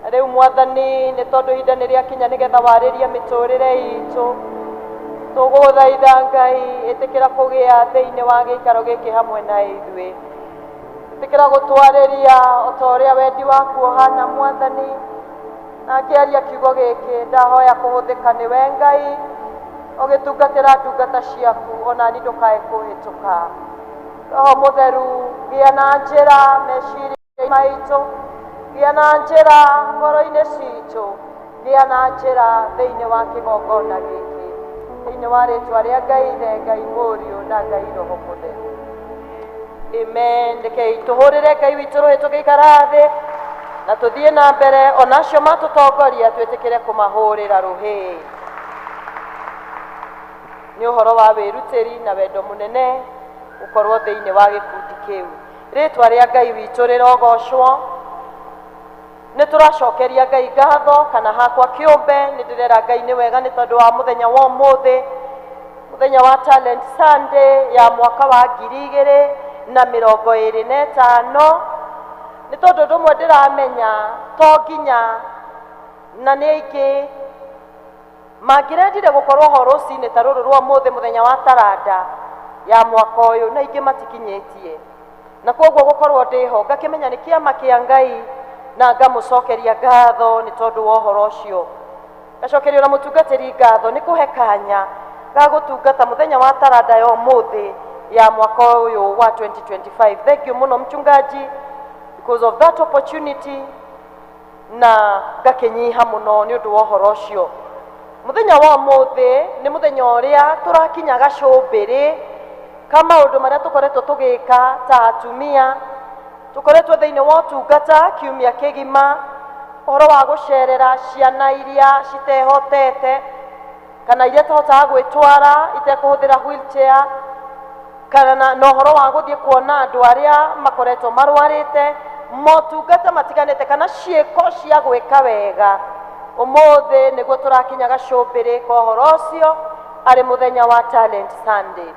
Na rĩu Mwathani, nĩ tondũ ihinda nĩ rĩakinya nĩgetha warĩrie mĩtũrĩre itũ, tũgũthaitha Ngai, ĩtĩkĩra kũgĩa thĩinĩ wa gĩikaro gĩkĩ hamwe na ithuĩ. Ĩtĩkĩra gũtwarĩria o ta ũrĩa wendi waku ũhana, Mwathani. Na ngĩaria kiugo gĩkĩ, ndahoya kũhũthĩka nĩwe Ngai, ũgĩtungatĩra ndungata ciaku, onani ndũkae kũhĩtũka. Roho Mũtheru, gĩa na njĩra meciria maitũ, gĩa na njĩra ngoro-inĩ citũ, gĩa na njĩra thĩinĩ wa kĩgongona gĩkĩ, thĩinĩ wa rĩtwa rĩa Ngai Ithe, Ngai Mũriũ na Ngai Roho Mũtheru, amen. Rekei tũhũrĩre Ngai witũ rũhĩ tũgĩikara thĩ na tũthiĩ na mbere. Ona acio matũtongoria, twĩtĩkĩre kũmahũrĩra rũhĩ nĩ ũhoro wa wĩrutĩri na wendo mũnene gũkorwo thĩinĩ wa gĩkundi kĩu. Rĩtwa rĩa Ngai witũ rĩrogocwo. Nĩ tũracokeria Ngai ngatho, kana hakwa kĩũmbe nĩ ndĩrera Ngai nĩ wega nĩ tondũ wa mũthenya wa ũmũthĩ, mũthenya wa Talent Sunday ya mwaka wa 2025, nĩ tondũ ũndũ ũmwe ndĩramenya to nginya na nĩ aingĩ mangĩrendire gũkorwo ho rũcinĩ ta rũrũ rwa ũmũthĩ, mũthenya wa taranda ya mwaka ũyũ, na ingĩ matikinyĩtie, na koguo gũkorwo ndĩho ngakĩmenya nĩ kĩama kĩa Ngai na ngamũcokeria ngatho nĩ tondũ wa ũhoro ũcio. Ngacokeria na mũtungatĩri ngatho nĩ kũhe kanya ga gũtungata mũthenya wa taranda ya ũmũthĩ ya mwaka ũyũ wa 2025. Thank you mũno, mchungaji, because of that opportunity, na ngakĩnyiha mũno nĩ ũndũ wa ũhoro ũcio. Mũthenya wa ũmũthĩ nĩ mũthenya ũrĩa tũrakinya gacũmbĩrĩ ka maũndũ marĩa tũkoretwo tũgĩka ta atumia. Tũkoretwo thĩinĩ wa ũtungata kiumia kĩgima, ũhoro wa gũcerera ciana iria citehotete kana iria itahotaga gwĩtwara itekũhũthĩra wheelchair, kana na ũhoro wa gũthiĩ kuona andũ arĩa makoretwo marwarĩte, motungata matiganĩte kana ciĩko cia gwĩka wega. Ũmũthĩ nĩguo tũrakinya gacũmbĩrĩ ka ũhoro ũcio, arĩ mũthenya wa Talent Sunday.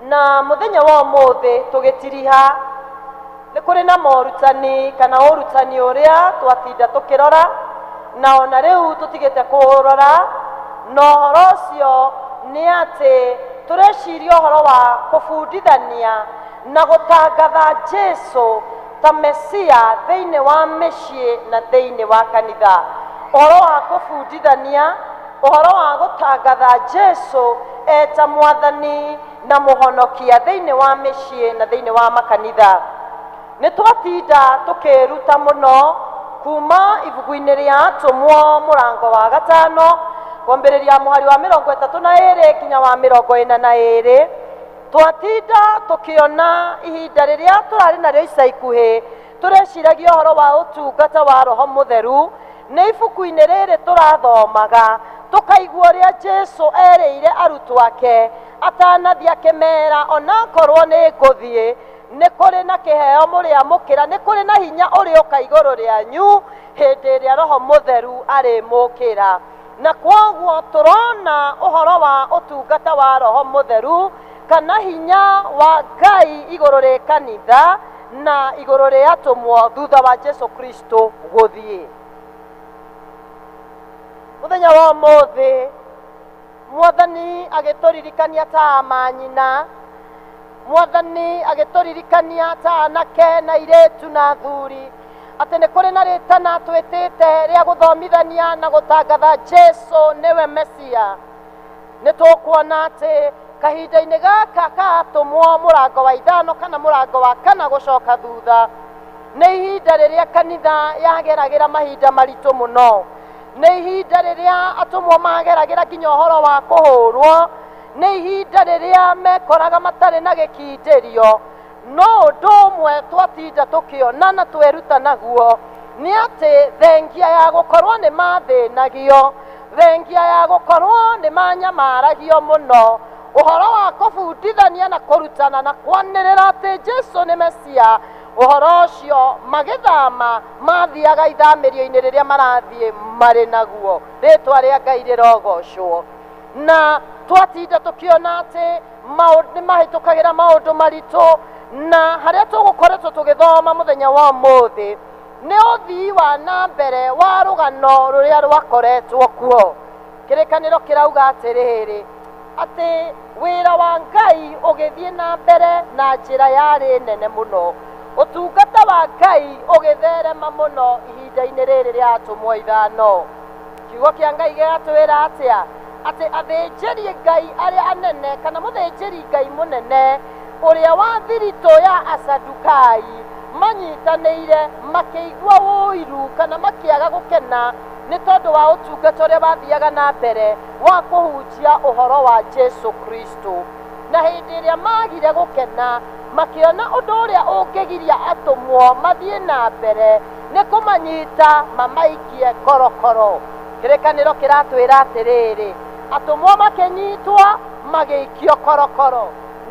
Na mũthenya wa ũmũthĩ tũgĩtiriha, nĩ kũrĩ na morutani kana ũrutani ũrĩa twatinda tũkĩrora, na ona rĩu tũtigĩte kũũrora, na ũhoro ũcio nĩ atĩ tũreciria ũhoro wa kũbundithania na gũtangatha Jesu ta Mesia thĩinĩ wa mĩciĩ na thĩinĩ wa kanitha. Ũhoro wa kũbundithania, ũhoro wa gũtangatha Jesu eta Mwathani na Mũhonokia thĩinĩ wa mĩciĩ na thĩinĩ wa makanitha. Nĩ twatinda tũkĩruta mũno. Kuma ibuku-inĩ rĩa Atũmwo mũrango wa gatano kwambĩrĩria mũhari wa 32 nginya wa 42. Twatinda tũkĩona ihinda rĩrĩa tũrarĩ narĩo ica ikuhĩ tũreciragia ũhoro wa ũtungata wa Roho Mũtheru. Nĩ ibuku-inĩ rĩrĩ tũrathomaga tũkaigua ũrĩa Jesu erĩire arutwo ake atanathiĩ akĩmera onakorwo nĩ ngũthiĩ nĩ kũrĩ na kĩheo mũrĩamũkĩra, nĩ kũrĩ na hinya ũrĩũka igũrũ rĩanyu hĩndĩ ĩrĩa Roho Mũtheru arĩmũkĩra. Na kwoguo tũrona ũhoro wa ũtungata wa Roho Mũtheru kana hinya wa Ngai igũrũ rĩ kanitha na igũrũ rĩ atũmwo thutha wa Jesu Kristo gũthiĩ. Mũthenya wa ũmũthĩ Mwathani agĩtũririkania ta amanyina, Mwathani agĩtũririkania ta anake na airĩtu na athuri atĩ nĩ kũrĩ na rĩtana twĩtĩte rĩa gũthomithania na gũtangatha Jesu nĩwe Mesia. Nĩ tũkuona atĩ kahinda-inĩ gaka ka atũmwo mũrango wa 5 kana mũrango wa 4 gũcoka thutha nĩ ihinda rĩrĩa kanitha yageragĩra mahinda maritũ mũno, nĩ ihinda rĩrĩa atũmwo mageragĩra nginya ũhoro wa kũhũrwo, nĩ ihinda rĩrĩa mekoraga matarĩ na gĩkindĩrio. No ũndũ ũmwe twatinda tũkĩona na tweruta naguo nĩ atĩ thengia ya gũkorwo nĩ mathĩnagio, thengia ya gũkorwo nĩ manyamaragio mũno, ũhoro wa kũbundithania na kũrutana na kwanĩrĩra atĩ Jesu nĩ Mesia, ũhoro ũcio magĩthama mathiaga ithamĩrio-inĩ rĩrĩa marathiĩ marĩ naguo. Rĩtwa rĩa Ngai rĩrogocwo. Na twatinda tũkĩona atĩ nĩ mahĩtũkagĩra maũndũ maritũ, na harĩa tũgũkoretwo tũgĩthoma mũthenya wa ũmũthĩ nĩ ũthii wa na mbere wa rũgano rũrĩa rwakoretwo kuo. Kĩrĩkanĩro kĩrauga atĩrĩrĩ, atĩ wĩra wa Ngai ũgĩthiĩ na mbere na njĩra yarĩ nene mũno, ũtungata wa Ngai ũgĩtherema mũno ihinda-inĩ rĩrĩ rĩa atũmwo 5. Kiugo kĩa Ngai gĩgatwĩra atĩa? Atĩ athĩnjĩri Ngai arĩa anene kana mũthĩnjĩri Ngai mũnene ũrĩa wa thiritũ ya Asadukai manyitanĩire makĩigua ũiru kana makĩaga gũkena nĩ tondũ wa ũtungata ũrĩa wathiaga na mbere wa kũhunjia ũhoro wa Jesu Kristo. Na hĩndĩ ĩrĩa magire gũkena makĩona ũndũ ũrĩa ũngĩgiria atũmwo mathiĩ na mbere nĩ kũmanyita mamaikie korokoro. Kĩrĩkanĩro kĩratwĩra atĩrĩrĩ, atũmwo makĩnyitwo magĩikio korokoro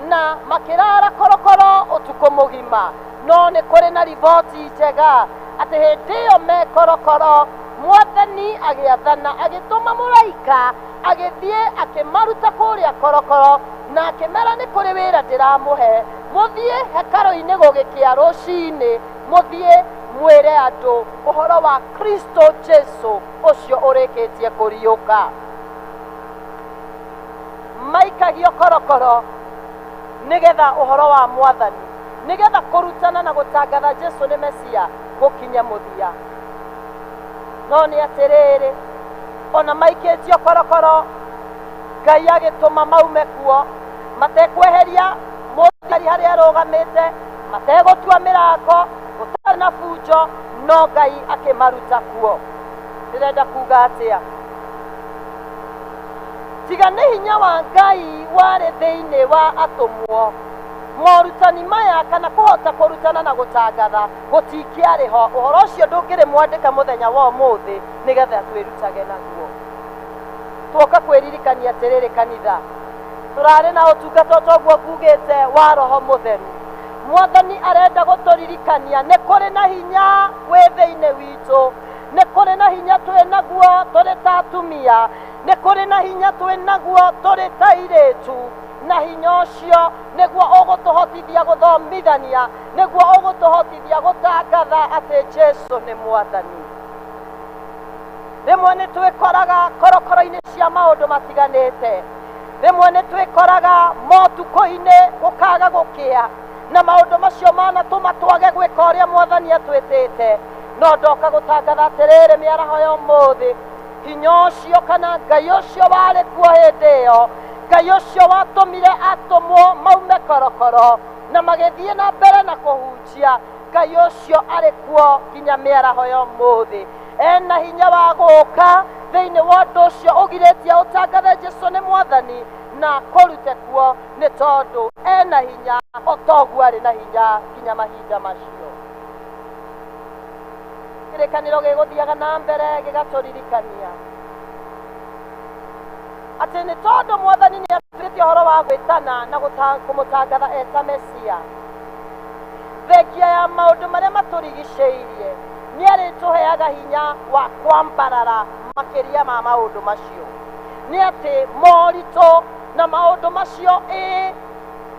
na makĩrara korokoro ũtukũ mũgima. No nĩ kũrĩ na riboti njega atĩ hĩndĩ ĩyo me korokoro Mwathani agĩathana agĩtũma mũraika agĩthiĩ akĩmaruta kũrĩa korokoro na akĩmera nĩ kũrĩ wĩra ndĩramũhe, mũthiĩ hekarũ-inĩ gũgĩkĩa rũcinĩ, mũthiĩ mwĩre andũ ũhoro wa Kristo Jesu ũcio ũrĩkĩtie kũriũka. Maikagio korokoro nĩgetha ũhoro wa Mwathani, nĩgetha kũrutana na gũtangatha Jesu nĩ Mesia gũkinye mũthia. No nĩ atĩrĩrĩ, ona maikĩtio korokoro Ngai agĩtũma maume kuo matekweheria mũthigari harĩa arũgamĩte, mategũtua mĩrango, gũtarĩ na bunjo, no Ngai akĩmaruta kuo. Ndĩrenda kuga atĩa? Tiga nĩ hinya wa Ngai warĩ thĩinĩ wa atũmwo, morutani maya kana kũhota kũrutana na gũtangatha gũtingĩarĩ ho. Ũhoro ũcio ndũngĩrĩ mwandĩke mũthenya wa ũmũthĩ nĩgetha twĩrutage naguo. Tuoka kwĩririkania atĩrĩrĩ kanitha, tũrarĩ na ũtungata ũtoguo ngugĩte wa Roho Mũtheru. Mwathani arenda gũtũririkania nĩ kũrĩ na hinya wĩ thĩinĩ witũ, nĩ kũrĩ na hinya twĩ naguo tũrĩ ta atumia, nĩ kũrĩ na hinya twĩ naguo tũrĩ ta airĩtu, na hinya ũcio nĩguo ũgũtũhotithia gũthomithania, nĩguo ũgũtũhotithia gũtangatha atĩ Jesu nĩ Mwathani. Rĩmwe nĩ twĩkoraga korokoro-inĩ cia maũndũ matiganĩte, rĩmwe nĩ twĩkoraga motukũ-inĩ gũkaga gũkĩa, na maũndũ macio manatũma twage gwĩka ũrĩa Mwathani atwĩtĩte. No ndoka gũtangatha atĩrĩrĩ mĩaraho ya ũmũthĩ, hinya ũcio kana Ngai ũcio warĩ kuo hĩndĩ ĩyo, Ngai ũcio watũmire atũmwo maume korokoro na magĩthiĩ na mbere na kũhunjia, Ngai ũcio arĩ kuo nginya mĩaraho ya ũmũthĩ. Ena hinya wa gũka thĩinĩ wa ũndũ ũcio ũgirĩtie ũtangathe Jesu nĩ mwathani na kũrute kuo, nĩ tondũ ena hinya o toguo arĩ na hinya nginya mahinda macio. Kĩrĩkanĩro gĩgũthiaga na mbere gĩgatũririkania atĩ nĩ tondũ mwathani nĩ atuĩte ũhoro wa gwĩtana na kũmũtangatha eta Mesia, thengia ya maũndũ marĩa matũrigicĩirie nĩ arĩtũheaga hinya wa kwambarara makĩria ma maũndũ macio. Nĩ atĩ moritũ na maũndũ macio ĩ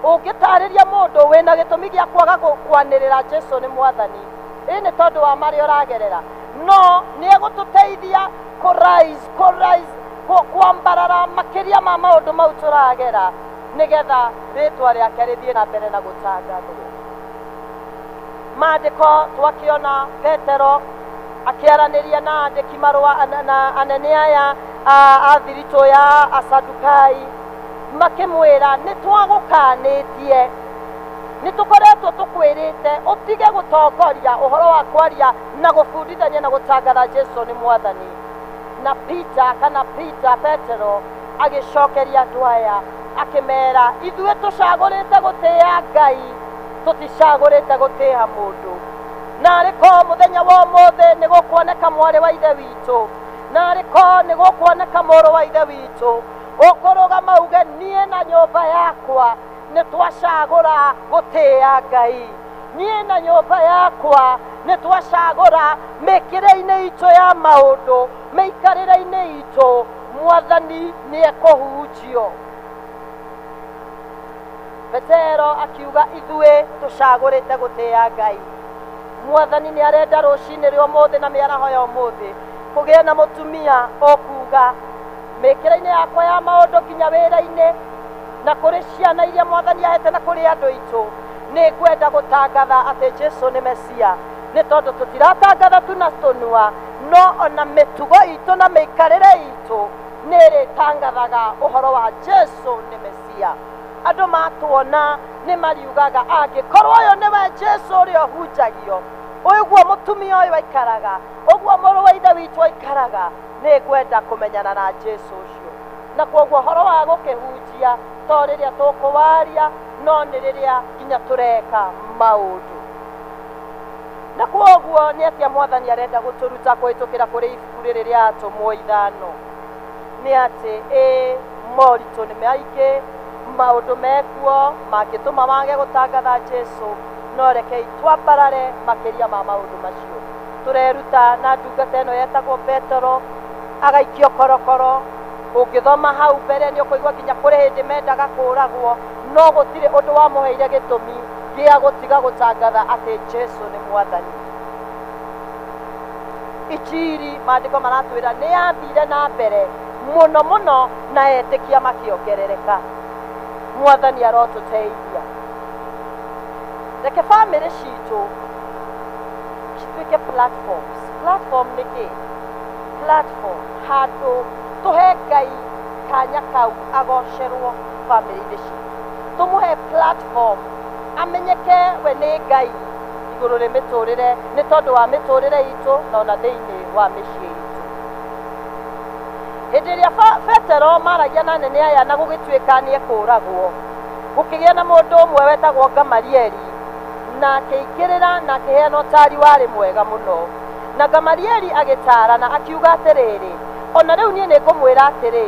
ũngĩtarĩria mũndũ wĩna gĩtũmi gĩa kwaga kwanĩrĩra Jesu nĩ mwathani, ĩ nĩ tondũ wa marĩa ũragerera, no nĩ egũtũteithia kũ rise kwambarara makĩria ma maũndũ mau tũragera, nĩgetha rĩtwa rĩake rĩthiĩ na mbere na gũtangathwo. Maandĩko twakĩona Petero akĩaranĩria na andĩki marũa na anene aya a thiritũ ya Asadukai, makĩmwĩra nĩ twagũkanĩtie, nĩ tũkoretwo tũkwĩrĩte ũtige gũtongoria ũhoro wa kwaria na gũbundithania na gũtangatha Jesu nĩ mwathani. Na Peter kana Peter Petero agĩcokeria andũ aya akĩmera, ithuĩ tũcagũrĩte gũtĩĩa Ngai, tũticagũrĩte gũtĩĩa mũndũ. Narĩ ko mũthenya wa ũmũthĩ nĩ gũkuoneka mwarĩ wa ithe witũ, narĩ ko nĩ gũkuoneka mũrũ wa ithe witũ ũkũrũgama uge niĩ na nyũmba yakwa nĩ twacagũra gũtĩĩa Ngai, niĩ na nyũmba yakwa nĩ twacagũra mĩkĩre-inĩ itũ ya maũndũ, mĩikarĩre-inĩ itũ, mwathani nĩ ekũhunjio. Petero akiuga ithuĩ tũcagũrĩte gũtĩĩa Ngai. Mwathani nĩ arenda rũcinĩ rĩa ũmũthĩ na mĩaraho ya ũmũthĩ kũgĩe na mũtumia ũkuga mĩkĩre-inĩ yakwa ya maũndũ nginya wĩra-inĩ na kũrĩ ciana iria mwathani ahete na kũrĩ andũ aitũ, nĩ ngwenda gũtangatha atĩ Jesu nĩ Mesia, nĩ tondũ tũtiratangatha tu na tũnua, no ona mĩtugo itũ na mĩikarĩre itũ nĩ ĩrĩtangathaga ũhoro wa Jesu nĩ Mesia. Andũ matuona nĩ mariugaga angĩkorwo ũyũ nĩwe Jesu ũrĩa ũhunjagio, ũguo mũtumia ũyũ aikaraga, ũguo mũrũ wa ithe witũ aikaraga, nĩ ngwenda kũmenyana na Jesu ũcio. Na koguo ũhoro wa gũkĩhunjia to rĩrĩa tũkũwaria, no nĩ rĩrĩa nginya tũreka maũndũ. Na koguo nĩ atĩa mwathani arenda gũtũruta kũhĩtũkĩra kũrĩ ibuku rĩrĩ rĩa atũmwo 5? Nĩ atĩ ĩ moritũ nĩ maingĩ, maũndũ mekuo mangĩtũma wage gũtangatha Jesu, no rekei twambarare makĩria ma maũndũ macio. Tũreruta na ndungata ĩno yetagwo Petero agaikio korokoro. Ũngĩthoma hau mbere nĩ ũkũigua nginya kũrĩ hĩndĩ mendaga kũragwo, no gũtirĩ ũndũ wamũheire gĩtũmi gĩa gũtiga gũtangatha atĩ Jesu nĩ mwathani. Injiri maandĩko maratwĩra nĩ yathire na mbere mũno mũno na etĩkia makĩongerereka. Mwathani arotũteithia. Reke bamĩrĩ citũ cituĩke platforms. Platform nĩ kĩ? Platform handũ tũhe Ngai kanya kau agocerwo bamĩrĩ-inĩ citũ, tũmũhe platform amenyeke we nĩ Ngai igũrũ rĩ mĩtũrĩre, nĩ tondũ wa mĩtũrĩre itũ na ona thĩinĩ wa mĩciĩ itũ. Hĩndĩ ĩrĩa Petero maragia na anene aya na gũgĩtuĩka nĩ ekũragwo, gũkĩgĩa na mũndũ ũmwe wetagwo Gamalieli, na akĩingĩrĩra na akĩheana ũtaari warĩ mwega mũno. Na Gamalieli agĩtarana akiuga atĩrĩrĩ, ona rĩu niĩ nĩ ngũmwĩra atĩrĩ,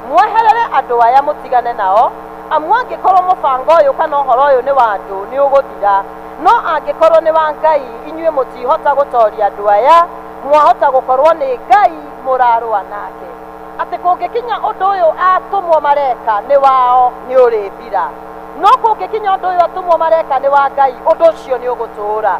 mweherere andũ aya mũtigane nao, amu angĩkorwo mũbango ũyũ kana ũhoro ũyũ nĩ wa andũ nĩ ũgũthira, no angĩkorwo nĩ wa Ngai inyuĩ mũtihota gũtoria andũ aya, mwahota gũkorwo nĩ Ngai mũrarũa nake. Atĩ kũngĩkinya ũndũ ũyũ atũmwo mareka nĩ wao nĩ ũrĩthira, no kũngĩkinya ũndũ ũyũ atũmwo mareka nĩ wa Ngai, ũndũ ũcio nĩ ũgũtũũra.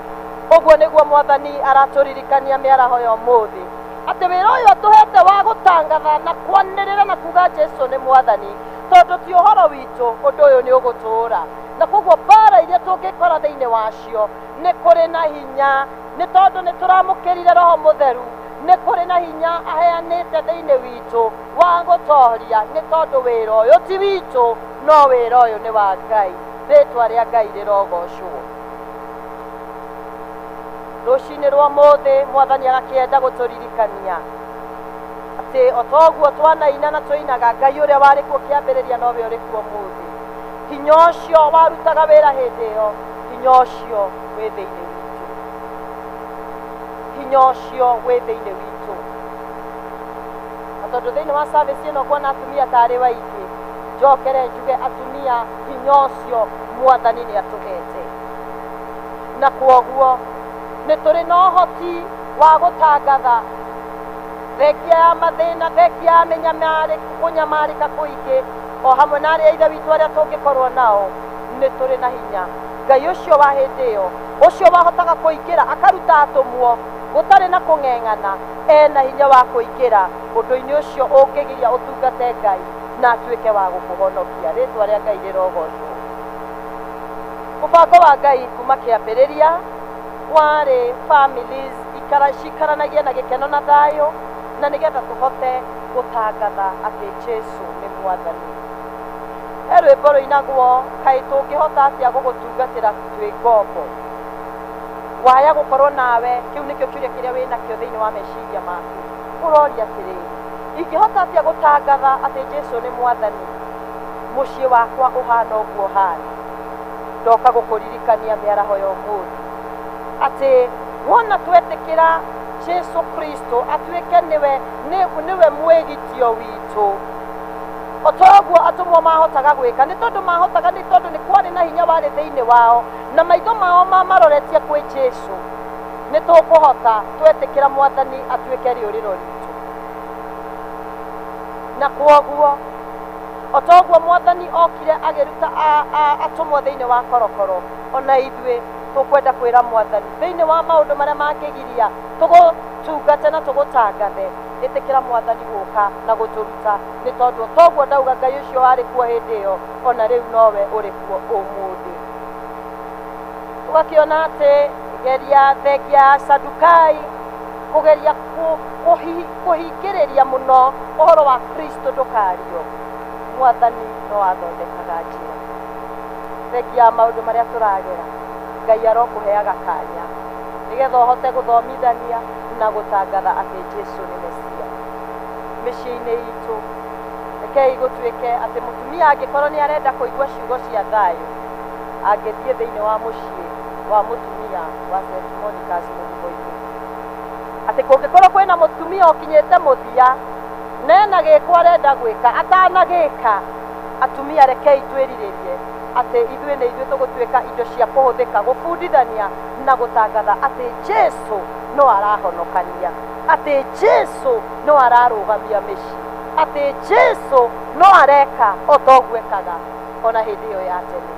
Ũguo nĩguo mwathani aratũririkania mĩaraho ya ũmũthĩ, atĩ wĩra ũyũ atũhete wa gũtangatha na kwanĩrĩra na kuga Jesu nĩ mwathani, tondũ ti ũhoro witũ, ũndũ ũyũ nĩ ũgũtũũra. Na koguo mbara iria tũngĩkora thĩinĩ wacio nĩ kũrĩ na hinya, nĩ tondũ nĩ tũramũkĩrire Roho Mũtheru, nĩ kũrĩ na hinya aheanĩte thĩinĩ witũ wa gũtoria, nĩ tondũ wĩra ũyũ ti witũ, no wĩra ũyũ nĩ wa Ngai. Rĩtwa rĩa Ngai rĩrogocwo. Rũcinĩ rwa ũmũthĩ mwathani agakĩenda gũtũririkania atĩ o toguo twanaina na tũinaga Ngai ũrĩa warĩ kuo kĩambĩrĩria nowe ũrĩ kuo ũmũthĩ. Hinya ũcio warutaga wĩra hĩndĩ ĩyo, hinya ũcio wĩ thĩinĩ witũ, hinya ũcio wĩ thĩinĩ witũ. Na tondũ thĩinĩ wa service ĩno kuona atumia tarĩ waingĩ, njokere njuge atumia hinya ũcio mwathani nĩ atũhete, na kwoguo nĩ tũrĩ na ũhoti wa gũtangatha thengia ya mathĩna, thengia ya kũnyamarĩka kũingĩ, o hamwe na arĩa ithe witũ arĩa tũngĩkorwo nao, nĩ tũrĩ na hinya. Ngai ũcio wa hĩndĩ ĩyo, ũcio wahotaga kũingĩra akaruta atũmwo gũtarĩ na kũng'eng'ana, ena hinya wa kũingĩra ũndũ-inĩ ũcio ũngĩgiria ũtungate Ngai na atuĩke wa gũkũhonokia. Rĩtwa rĩa Ngai rĩrogocwo. Mũbango wa Ngai kuma kĩambĩrĩria warĩ families cikaranagia na gĩkeno na thayũ, na nĩgetha tũhote gũtangatha atĩ Jesu nĩ mwathani. He rwĩmbo rũinagwo, kaĩ tũngĩhota atĩa gũgũtungatĩra twĩ ngombo? Waya gũkorwo nawe, kĩu nĩkĩo kĩũria kĩrĩa wĩnakĩo thĩinĩ wa meciria maku. Ũroria atĩrĩrĩ, ingĩhota atĩa gũtangatha atĩ Jesu nĩ mwathani? Mũciĩ wakwa ũhana ũguo ũhana. Ndoka gũkũririkania mĩaraho ya ũmũthĩ atĩ wona twetĩkĩra Jesu Kristo atuĩke nĩwe mwĩgitio witũ, o toguo atũmwo mahotaga gwĩka, nĩ tondũ mahotaga, nĩ tondũ nĩ kwarĩ na hinya warĩ thĩinĩ wao, na maitho mao mamaroretie kwĩ Jesu. Nĩ tũkũhota twetĩkĩra mwathani atuĩke rĩũrĩro ritũ. Na kwoguo o toguo mwathani okire agĩruta atũmwo thĩinĩ wa korokoro, ona ithuĩ tũkwenda kwĩra mwathani thĩinĩ wa maũndũ marĩa mangĩgiria tũgũtungate na tũgũtangathe, ĩtĩkĩra mwathani gũka na gũtũruta, nĩ tondũ toguo ndauga Ngai ũcio warĩ kuo hĩndĩ ĩyo, ona rĩu nowe ũrĩ kuo ũmũthĩ. Tũgakĩona atĩ geria thengia ya Sadukai kũgeria kũhingĩrĩria mũno ũhoro wa Kristo ndũkario, mwathani no athondekaga njĩra. Thengia ya maũndũ marĩa tũragera, Ngai arokũheaga kanya nĩgetha ũhote gũthomithania na gũtangatha atĩ Jesu nĩ Mesia. Mĩciĩ-inĩ itũ rekei gũtuĩke atĩ mũtumia angĩkorwo nĩ arenda kũigua ciugo cia thayũ, angĩthiĩ thĩinĩ wa mũciĩ wa mũtumia wa St. Monica's mũgumo-inĩ, atĩ kũngĩkorwo kwĩna mũtumia ũkinyĩte mũthia nena gĩko arenda gwĩka atanagĩka, atumia rekei twĩrirĩrie atĩ ithuĩ nĩ ithuĩ tũgũtuĩka indo cia kũhũthĩka gũbundithania na gũtangatha atĩ Jesu no arahonokania, atĩ Jesu no ararũgamia mĩciĩ, atĩ Jesu no areka o toguo ekaga ona hĩndĩ ĩyo ya tene.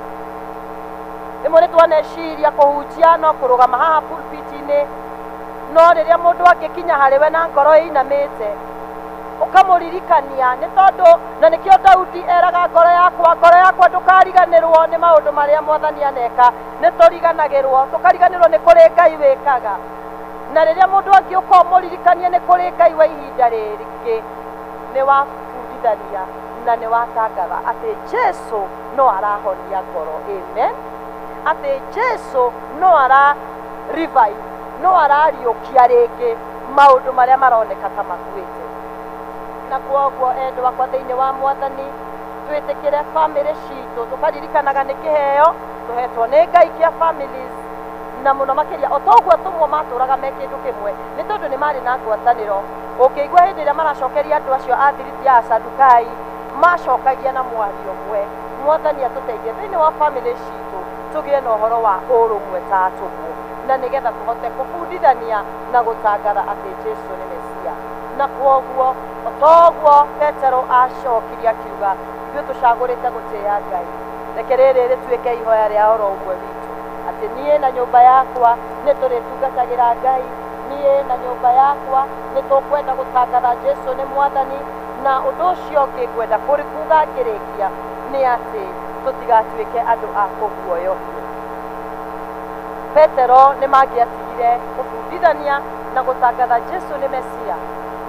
Rĩmwe nĩ twaneciria kũhunjia no kũrũgama haha pulpit-inĩ, no rĩrĩa mũndũ angĩkinya harĩ we na ngoro ĩinamĩte, ũkamũririkania, nĩ tondũ na nĩkĩo Daudi eraga ngoro yakwa ndũkariganĩrwo nĩ maũndũ marĩa mwathani aneka. Nĩ tũriganagĩrwo, tũkariganĩrwo nĩ kũrĩ Ngai wĩkaga. Na rĩrĩa mũndũ angĩũka ũmũririkanie nĩ kũrĩ Ngai wa ihinda rĩngĩ, nĩ wabundithania na nĩ watangatha atĩ Jesu no arahonia ngoro. Amen. Atĩ Jesu no ara revive, no arariũkia rĩngĩ maũndũ marĩa maroneka ta makuĩte. Na kwoguo endwa akwa thĩinĩ wa mwathani, twĩtĩkĩre famĩlĩ citũ, tũkaririkanaga nĩ kĩheo tũhetwo nĩ Ngai kĩa families, na mũno makĩria o toguo atũmwo matũraga me kĩndũ kĩmwe, nĩ tondũ nĩ marĩ na ngwatanĩro. Ũngĩigua hĩndĩ ĩrĩa maracokeria andũ acio a thiriti ya Asadukai, macokagia na mwario ũmwe. Mwathani atũteithie thĩinĩ wa famĩlĩ citũ tũgĩe na ũhoro wa ũrũmwe ta atũmwo, na nĩgetha tũhote kũbundithania na gũtangatha atĩ Jesu nĩ Mesia. Na kwoguo o toguo Petero acokirie akiuga, ithuĩ tũcagũrĩte gũtĩĩa Ngai, reke rĩrĩ rĩtuĩke ihoya rĩa oro ũmwe witũ, atĩ niĩ na nyũmba yakwa nĩ tũrĩtungatagĩra Ngai, niĩ na nyũmba yakwa nĩ tũkwenda gũtangatha Jesu nĩ mwathani. Na ũndũ ũcio ũngĩ ngwenda kuga ngĩrĩkia nĩ atĩ tũtigatuĩke andũ a kũguoyohio. Petero nĩ mangĩatigire kũbundithania na gũtangatha Jesu nĩ Mesia,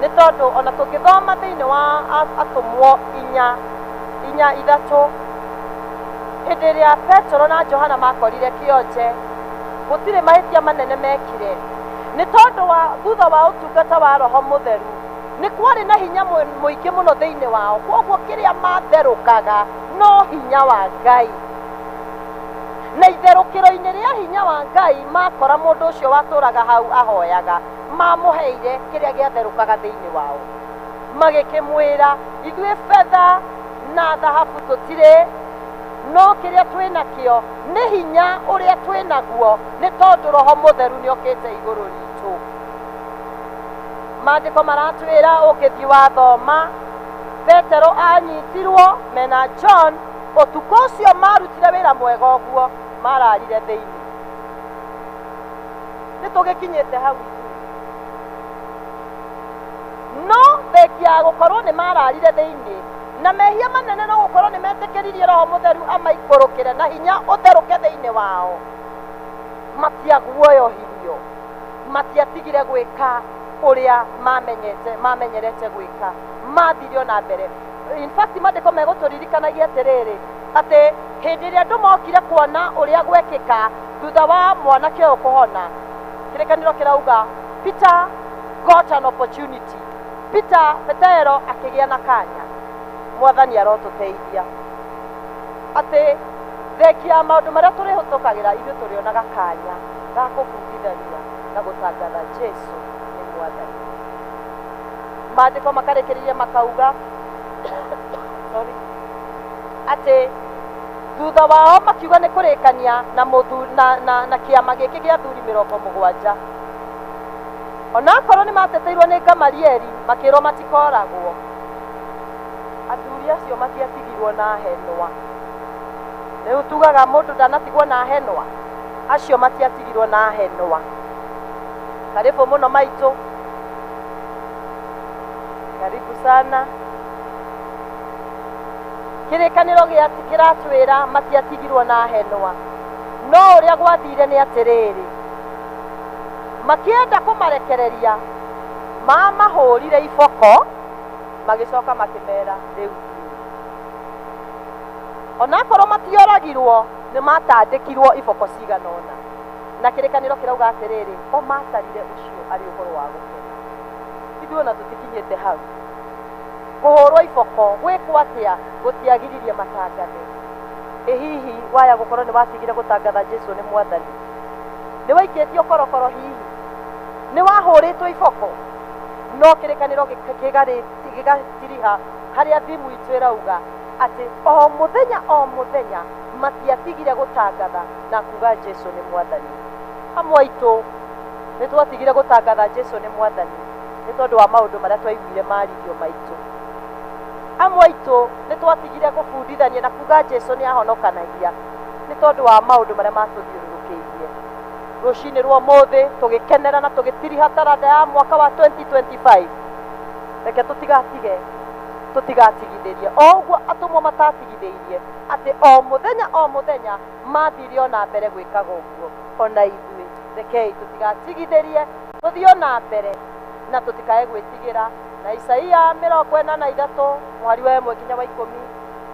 nĩ tondũ ona tũngĩthoma thĩinĩ wa atũmwo inya ithatũ, hĩndĩ ĩrĩa Petero na Johana makorire kĩonje Gũtirĩ mahĩtia manene mekire. Nĩ tondũ wa thutha wa ũtungata wa Roho Mũtheru nĩ kwarĩ na hinya mũingĩ mũno thĩinĩ wao. Kwoguo kĩrĩa matherũkaga no hinya wa Ngai. Na itherũkĩro-inĩ rĩa hinya wa Ngai makora mũndũ ũcio watũraga hau ahoyaga, mamũheire kĩrĩa gĩatherũkaga thĩinĩ wao. Magĩkĩmwĩra, ithuĩ betha na thahabu tũtirĩ, no kĩrĩa twĩnakĩo nĩ hinya ũrĩa twĩnaguo nĩ tondũ Roho Mũtheru nĩokĩte igũrũ ritũ. Maandĩko maratwĩra ũngĩthiĩ wathoma, Petero anyitirwo mena John ũtukũ ũcio marutire wĩra mwega ũguo mararire thĩinĩ. Nĩ tũgĩkinyĩte hau ithuĩ. No thengia ya gũkorwo nĩ mararire thĩinĩ na mehia manene no gũkorwo nĩ metĩkĩririe Roho Mũtheru amaikũrũkĩre na hinya ũtherũke thĩinĩ wao. Matiaguoyohirio, matiatigire gwĩka ũrĩa mamenyerete gwĩka, mathire ona mbere. In fact maandĩko megũtũririkanagia atĩrĩrĩ, atĩ hĩndĩ ĩrĩa andũ mokire kuona ũrĩa gwekĩka thutha wa mwanake ũyũ kũhona, kĩrĩkanĩro kĩrauga Peter got an opportunity. Petero akĩgĩa na kanya. Mwathani arotũteithia atĩ thengia ya maũndũ marĩa tũrĩhĩtũkagĩra ithuĩ tũrĩonaga kanya ga kũbundithania na gũtangatha Jesu nĩ Mwathani. Maandĩko makarĩkĩrĩria makauga sorry, atĩ thutha wao makiuga nĩ kũrĩkania na kĩama gĩkĩ gĩa athuri 70. Onakorwo nĩ mateteirwo nĩ Gamalieli makĩrwo matikoragwo, athuri acio matiatigirwo na henwa. Rĩu tugaga mũndũ ndanatigwo na henwa, acio matiatigirwo na henwa. Karibu mũno maitũ, karibu sana. Kĩrĩkanĩro kĩratwĩra matiatigirwo na henwa. No ũrĩa gwathire nĩ atĩrĩrĩ, makĩenda kũmarekereria mamahũrire iboko, magĩcoka makĩmera rĩu thiĩ. Onakorwo matioragirwo nĩ matandĩkirwo iboko cigana ũna. Na kĩrĩkanĩro kĩrauga atĩrĩrĩ, o matarire ũcio arĩ ũhoro wa gũkena. Ithuĩ ona tũtikinyĩte hau. Kũhũrwo iboko gwĩkwo atĩa gũtiagiririe matangathe. Ĩ hihi waya gũkorwo nĩ watigire gũtangatha Jesu nĩ Mwathani? Nĩ waikĩtio korokoro hihi? Nĩ wahũrĩtwo iboko? No kĩrĩkanĩro gĩgatiriha harĩa thimu itũ ĩrauga atĩ o mũthenya o mũthenya matiatigire gũtangatha na kuga Jesu nĩ Mwathani. Amwe aitũ nĩ twatigire gũtangatha Jesu nĩ Mwathani nĩ tondũ wa maũndũ marĩa twaiguire marithio maitũ. Amwe aitũ nĩ twatigire gũbundithania na kuga Jesu nĩ ahonokanagia nĩ tondũ wa maũndũ marĩa matũthiũrũrũkĩirie. Rũcinĩ rwa ũmũthĩ tũgĩkenera na tũgĩtiriha taranda ya mwaka wa 2025. Reke tũtigatigithĩrie o ũguo atũmwo matatigithĩirie, atĩ o mũthenya o mũthenya mathire ona mbere gwĩkaga ũguo. Ona ithuĩ rekei tũtigatigithĩrie, tũthiĩ ona mbere na tũtikae gwĩtigĩra. Na Isaia 43 mũhari wa 1 nginya wa 10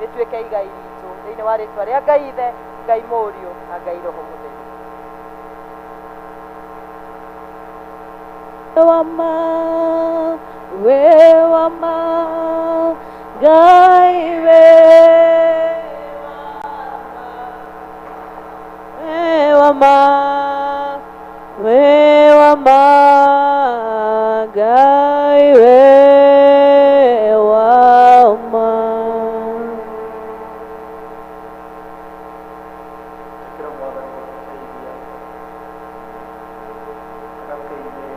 rĩtuĩke igai ritũ thĩinĩ wa rĩtwa rĩa Ngai Ithe, Ngai Mũriũ na Ngai Roho Mũtheru. We wama, Ngai we wama, we wama, Ngai we wama. Kira Mwathani gũtũteithia gatagatĩ-inĩ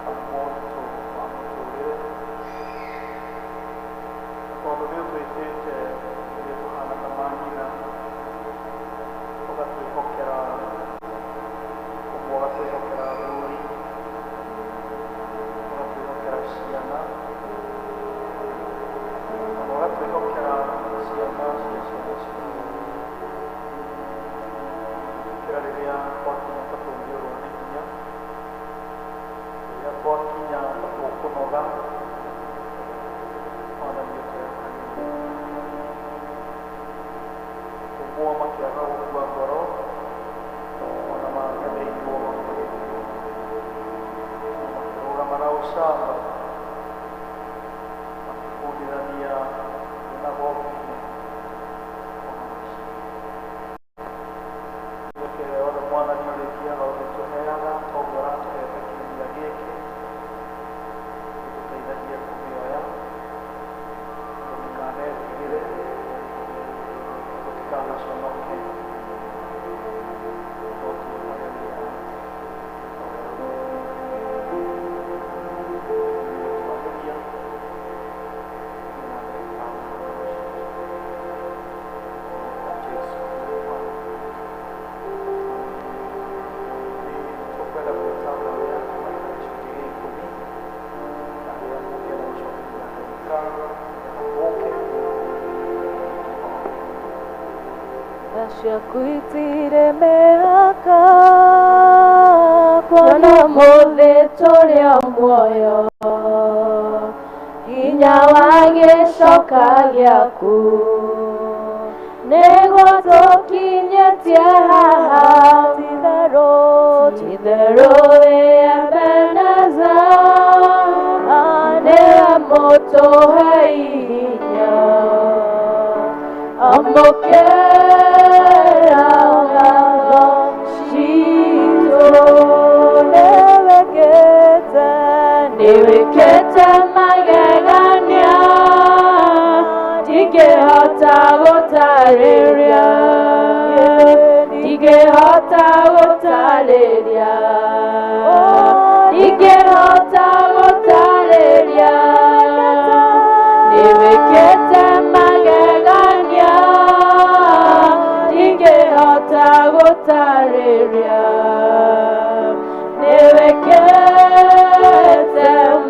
ka moritũ ma mũtũrĩre, na tondũ nĩ ũtwĩtĩte ithuĩ tũhana ta manyina, ũgatwĩhokera ũmwe, ũgatwĩhokera athuri, ũgatwĩhokera ciana, ona ũgatwĩhokera ciana cia ciana citũ. Kĩra rĩrĩa twakinya ta tũngĩũrwo nĩ hinya, rĩrĩa twakinya ta tũkũnoga, Mwathani ũtũhe hanini. Atũmwo makĩaga gũkua ngoro, ona mang'etheirwo ngatho nĩgetha ũke. Tha ciaku itirĩ mĩhaka kuona ũmũthĩ tũrĩ o muoyo hinya wa gĩcoka gĩaku nĩguo tũkinyĩtie haha titherũ titherũ wĩ Ebeneza nĩwe mũtũhe hinya amũkĩra ngatho citũ nĩwĩkĩte nĩwĩkĩte magegania ndingĩhota gũtarĩria ndingĩhota gũtarĩria ndingĩhota gũtarĩria nĩwĩkĩte magegania ndingĩhota gũtarĩria nĩwĩkĩte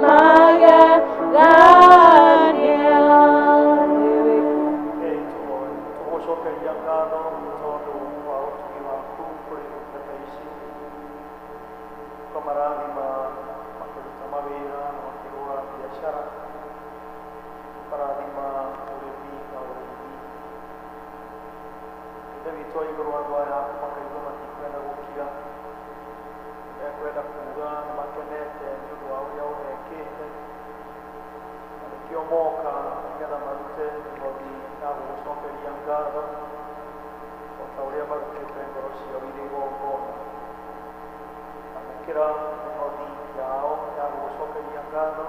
magegania. Ei tũhoe tũgũcokeria ngatho nĩ tondũ wa ũtugi waku kũrĩ ndungata ici ũkamarathima makĩruta mawĩra na makĩhũra biacara ũkarathima ũrĩmi na ũrĩithi. Ithe witũ wa igũrũ andũ aya aku makaigua matikwenda gũkira mekwenda kuga nĩ makenete nĩ ũndũ wa ũrĩa ũmekĩte na nĩkĩo moka nĩgetha marute mĩhothi ya gũgũcokeria ngatho o ta ũrĩa marutĩte ngoro ciao irĩ igongona. Amũkĩra mĩhothi yao ya gũgũcokeria ngatho,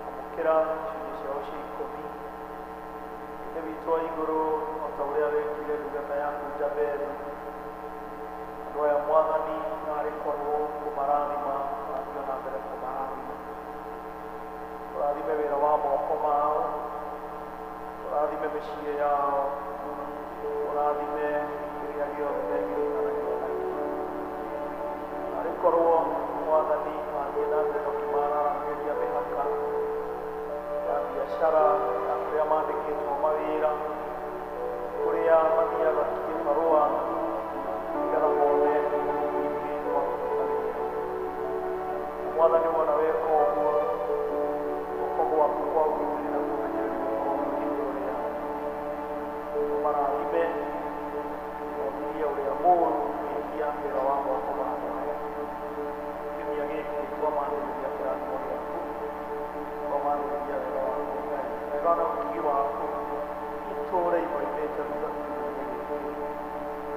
amũkĩra icunjĩ ciao cia ikũmi. Ithe witũ wa igũrũ o ta ũrĩa wekire ndungata yaku Jaberi, andũ aya Mwathani narĩ korwo kũmarathima ũrathiĩ na mbere kũmarathima. Ũrathime wĩra wa moko mao, ũrathime mĩciĩ yao, ũrathime kĩrĩa gĩothe megĩrĩkanagio nakĩo. Narĩ korwo Mwathani wathiĩ na mbere ũkĩmararamĩria mĩhaka ya biacara ya kũrĩa mandĩkĩtwo mawĩra, kũrĩa mathiaga kĩbarũa nĩgetha mone kũndũ kũingĩ gwa kũruta wĩra. Mwathani wona weka ũguo guoko gwaku kwa ũgitĩri na kũmenyereri gũkorwo kũrĩ igũrũ rĩao. Ũmarathime na ũgirie ũrĩa mũũru wĩhia wĩra wa moko ma andũ aya. Kiumia gĩkĩ twamanĩrĩria kĩrathimo gĩaku, twamanĩrĩria wega waku Ngai, wega na ũtugi waku itũũre imoimĩte thutha kiumia-inĩ gĩkĩ,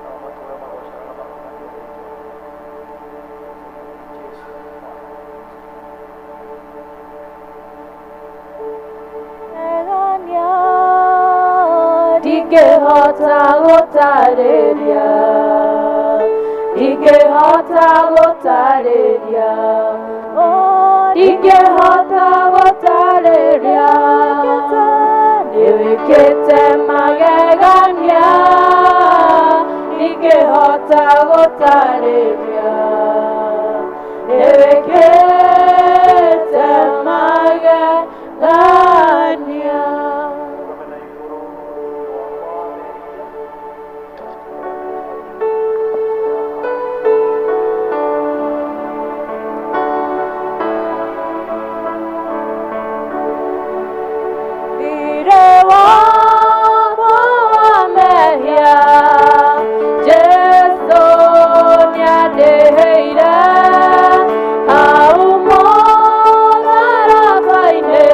nao matũũre magocaga na makumagia rĩĩtwa rĩaku. Jesũ Mwathani witũ. Magegania ndingĩhota gũtarĩria ndingĩhota gũtarĩria ndingĩhota gũtarĩria nĩwĩkĩte magegania ndingĩhota gũtarĩria nĩwĩkĩte magegania. Tũrũgame na igũrũ ũtugi wakwa wa mehia. Thirĩ wakwa wa mehia Jesũ nĩandĩhĩire hau mũtharaba-inĩ.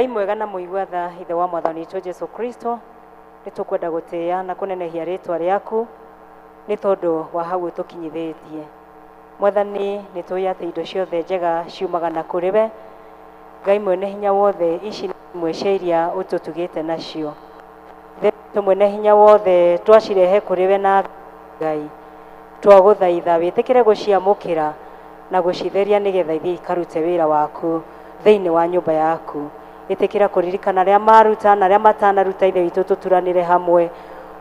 Ngai mwega na mũigua tha, Ithe wa Mwathani witũ Jesu Kristo, nĩ tũkwenda gũtĩĩa na kũnenehia rĩtwa rĩaku nĩ tondũ wa hau ũtũkinyithĩtie. Mwathani, nĩ tũĩ atĩ indo ciothe njega ciumaga na kũrĩ we. Ngai mwene hinya wothe, ici nĩ imwe cia iria ũtũtugĩte nacio. Ithe witũ mwene hinya wothe, twacirehe kũrĩ we na Ngai, twagũthaitha wĩtĩkĩre gũciamũkĩra na gũcitheria nĩgetha ithiĩ ikarute wĩra waku thĩinĩ wa nyũmba yaku. Ĩtĩkĩra kũririkana arĩa maruta na arĩa matanaruta, Ithe witũ, tũturanĩre hamwe,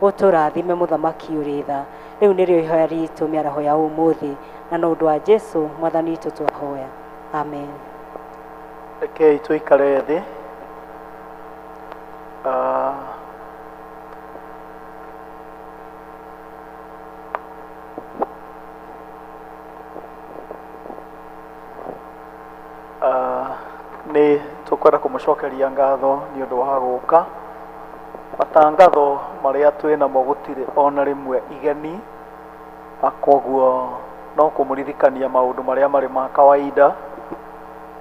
ũtũrathime mũthamaki ũrĩ tha. Rĩu nĩrĩo ihoya ritũ mĩaraho ya ũmũthĩ, na no ũndũ wa Jesu Mwathani witũ twahoya, amen. Rekei tũikare thĩ. Nĩ tũkwenda kũmũcokeria ngatho nĩ ũndũ wa gũka. Matangatho marĩa twĩ namo gũtirĩ ona rĩmwe igeni, koguo no kũmũririkania maũndũ marĩa marĩ ma kawaida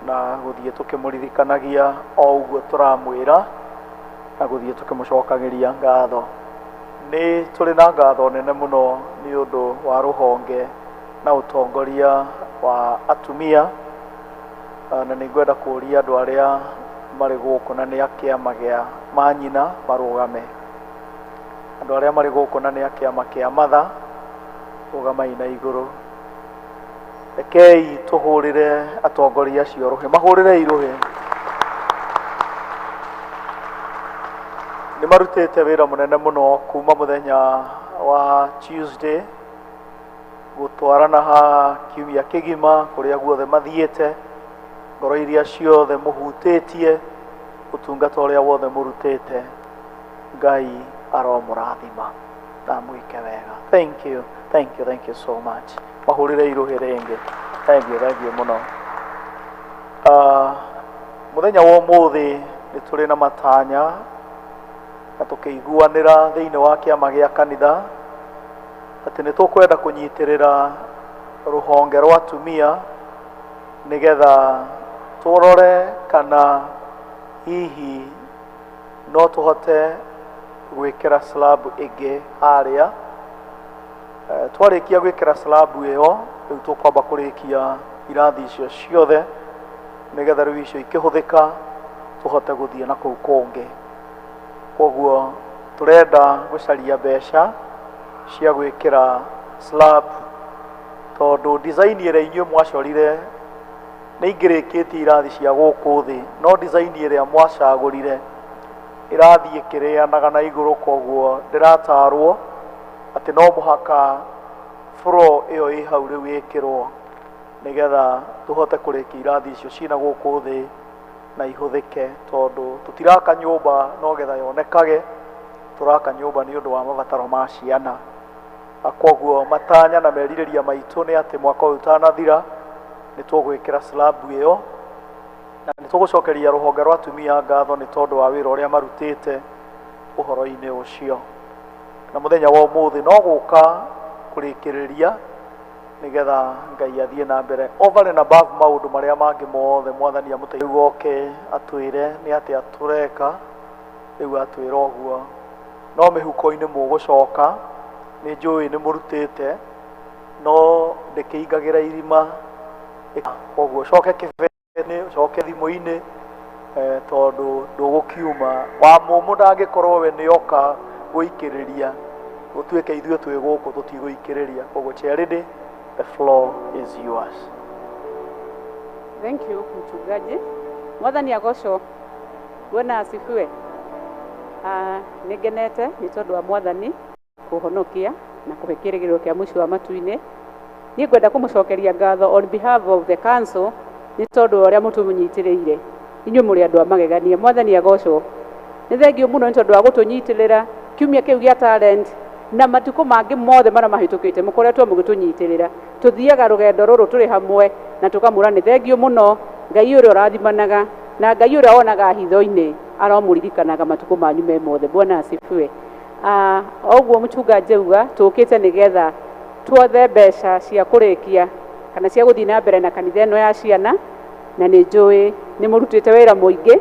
na gũthiĩ tũkĩmũririkanagia o ũguo tũramwĩra na gũthiĩ tũkĩmũcokagĩria ngatho. Nĩ tũrĩ na ngatho nene mũno nĩ ũndũ wa rũhonge na ũtongoria wa atumia, na nĩ ngwenda kũũria andũ arĩa marĩ gũkũ na nĩ a kĩama gĩa manyina marũgame. Andũ arĩa marĩ gũkũ na nĩ a kĩama kĩa matha, rũgamai na igũrũ. Rekei tũhũrĩre atongoria acio rũhĩ, mahũrĩrei rũhĩ. Nĩ marutĩte wĩra mũnene mũno kuma mũthenya wa Tuesday gũtwarana ha kiumia kĩgima kũrĩa guothe mathiĩte, ngoro iria ciothe mũhutĩtie, ũtungata ũrĩa wothe mũrutĩte. Ngai aromũrathima na mwĩke wega. Thank you, thank you, thank you so much. Mahũrĩrei rũhĩ rĩngĩ. Thank you, thank you mũno. Mũthenya wa ũmũthĩ nĩ tũrĩ na matanya na tũkĩiguanĩra thĩinĩ wa kĩama gĩa kanitha atĩ nĩ tũkwenda kũnyitĩrĩra rũhonge rwa atumia nĩgetha tũrore kana hihi no tũhote gwĩkĩra slab ĩngĩ harĩa. Twarĩkia gwĩkĩra slab ĩyo, rĩu tũkwamba kũrĩkia irathi icio ciothe nĩgetha rĩu icio ikĩhũthĩka tũhote gũthiĩ na kũu kũngĩ. Koguo tũrenda gũcaria mbeca cia gwĩkĩra slab, tondũ design ĩrĩa inyuĩ mwacorire nĩ ingĩrĩkĩtie irathi cia gũkũ thĩ, no design ĩrĩa mwacagũrire ĩrathiĩ ĩkĩrĩanaga na igũrũ, koguo ndĩratarwo atĩ no mũhaka floor ĩyo ĩ hau rĩu ĩkĩrwo nĩgetha tũhote kũrĩkia irathi icio cina gũkũ thĩ na ihũthĩke, tondũ tũtiraka nyũmba no getha yonekage, tũraka nyũmba nĩ ũndũ wa mabataro ma ciana. Koguo matanya na merirĩria maitũ nĩ atĩ mwaka ũyũ ũtanathira nĩ tũgwĩkĩra slab ĩyo, na nĩ tũgũcokeria rũhonge rwa atumia ngatho nĩ tondũ wa wĩra ũrĩa marutĩte ũhoro-inĩ ũcio. Na mũthenya wa ũmũthĩ no gũka kũrĩkĩrĩria nĩgetha Ngai athiĩ na mbere over and above maũndũ marĩa mangĩ mothe. Mwathani amũteithie rĩu oke atwĩre nĩ atĩa tũreka, rĩu atwĩre ũguo. No mĩhuko-inĩ mũgũcoka, nĩ njũĩ nĩ mũrutĩte, no ndĩkĩingagĩra irima, koguo ũcoke kĩbeti-inĩ, ũcoke thimũ-inĩ, tondũ ndũgũkiuma. Wa mũmũ ndangĩkorwo we nĩ oka gũikĩrĩria, gũtuĩke ithuĩ twĩ gũkũ tũtigũikĩrĩria. Koguo Charity, the floor is yours. Thank you, mchungaji. Mwathani agocwo. Bwana asifiwe. Nĩ ngenete nĩ tondũ wa Mwathani kũhonokia na kũhe kĩrĩgĩrĩro kĩa mũciĩ wa matu-inĩ. Niĩ ngwenda kũmũcokeria ngatho on behalf of the council nĩ tondũ wa ũrĩa mũtũnyitĩrĩire. Inyuĩ mũrĩ andũ a magegania. Mwathani agocwo. Nĩ thengiũ mũno nĩ tondũ wa gũtũnyitĩrĩra kiumia kĩu gĩa talent na matukũ mangĩ mothe marĩa mahĩtũkĩte mũkoretwo mũgĩtũnyitĩrĩra. Tũthiaga rũgendo rũrũ tũrĩ hamwe na tũkamũra nĩ thengiũ mũno. Ngai ũrĩa ũrathimanaga na Ngai ũrĩa wonaga hitho-inĩ aromũririkanaga matukũ manyu me mothe. Bwana asifiwe. Ũguo mchungaji auga tũkĩte nĩgetha tuothe mbeca cia kũrĩkia kana cia gũthiĩ na mbere na kanitha ĩno ya ciana, na nĩ njũĩ nĩ mũrutĩte wĩra mũingĩ.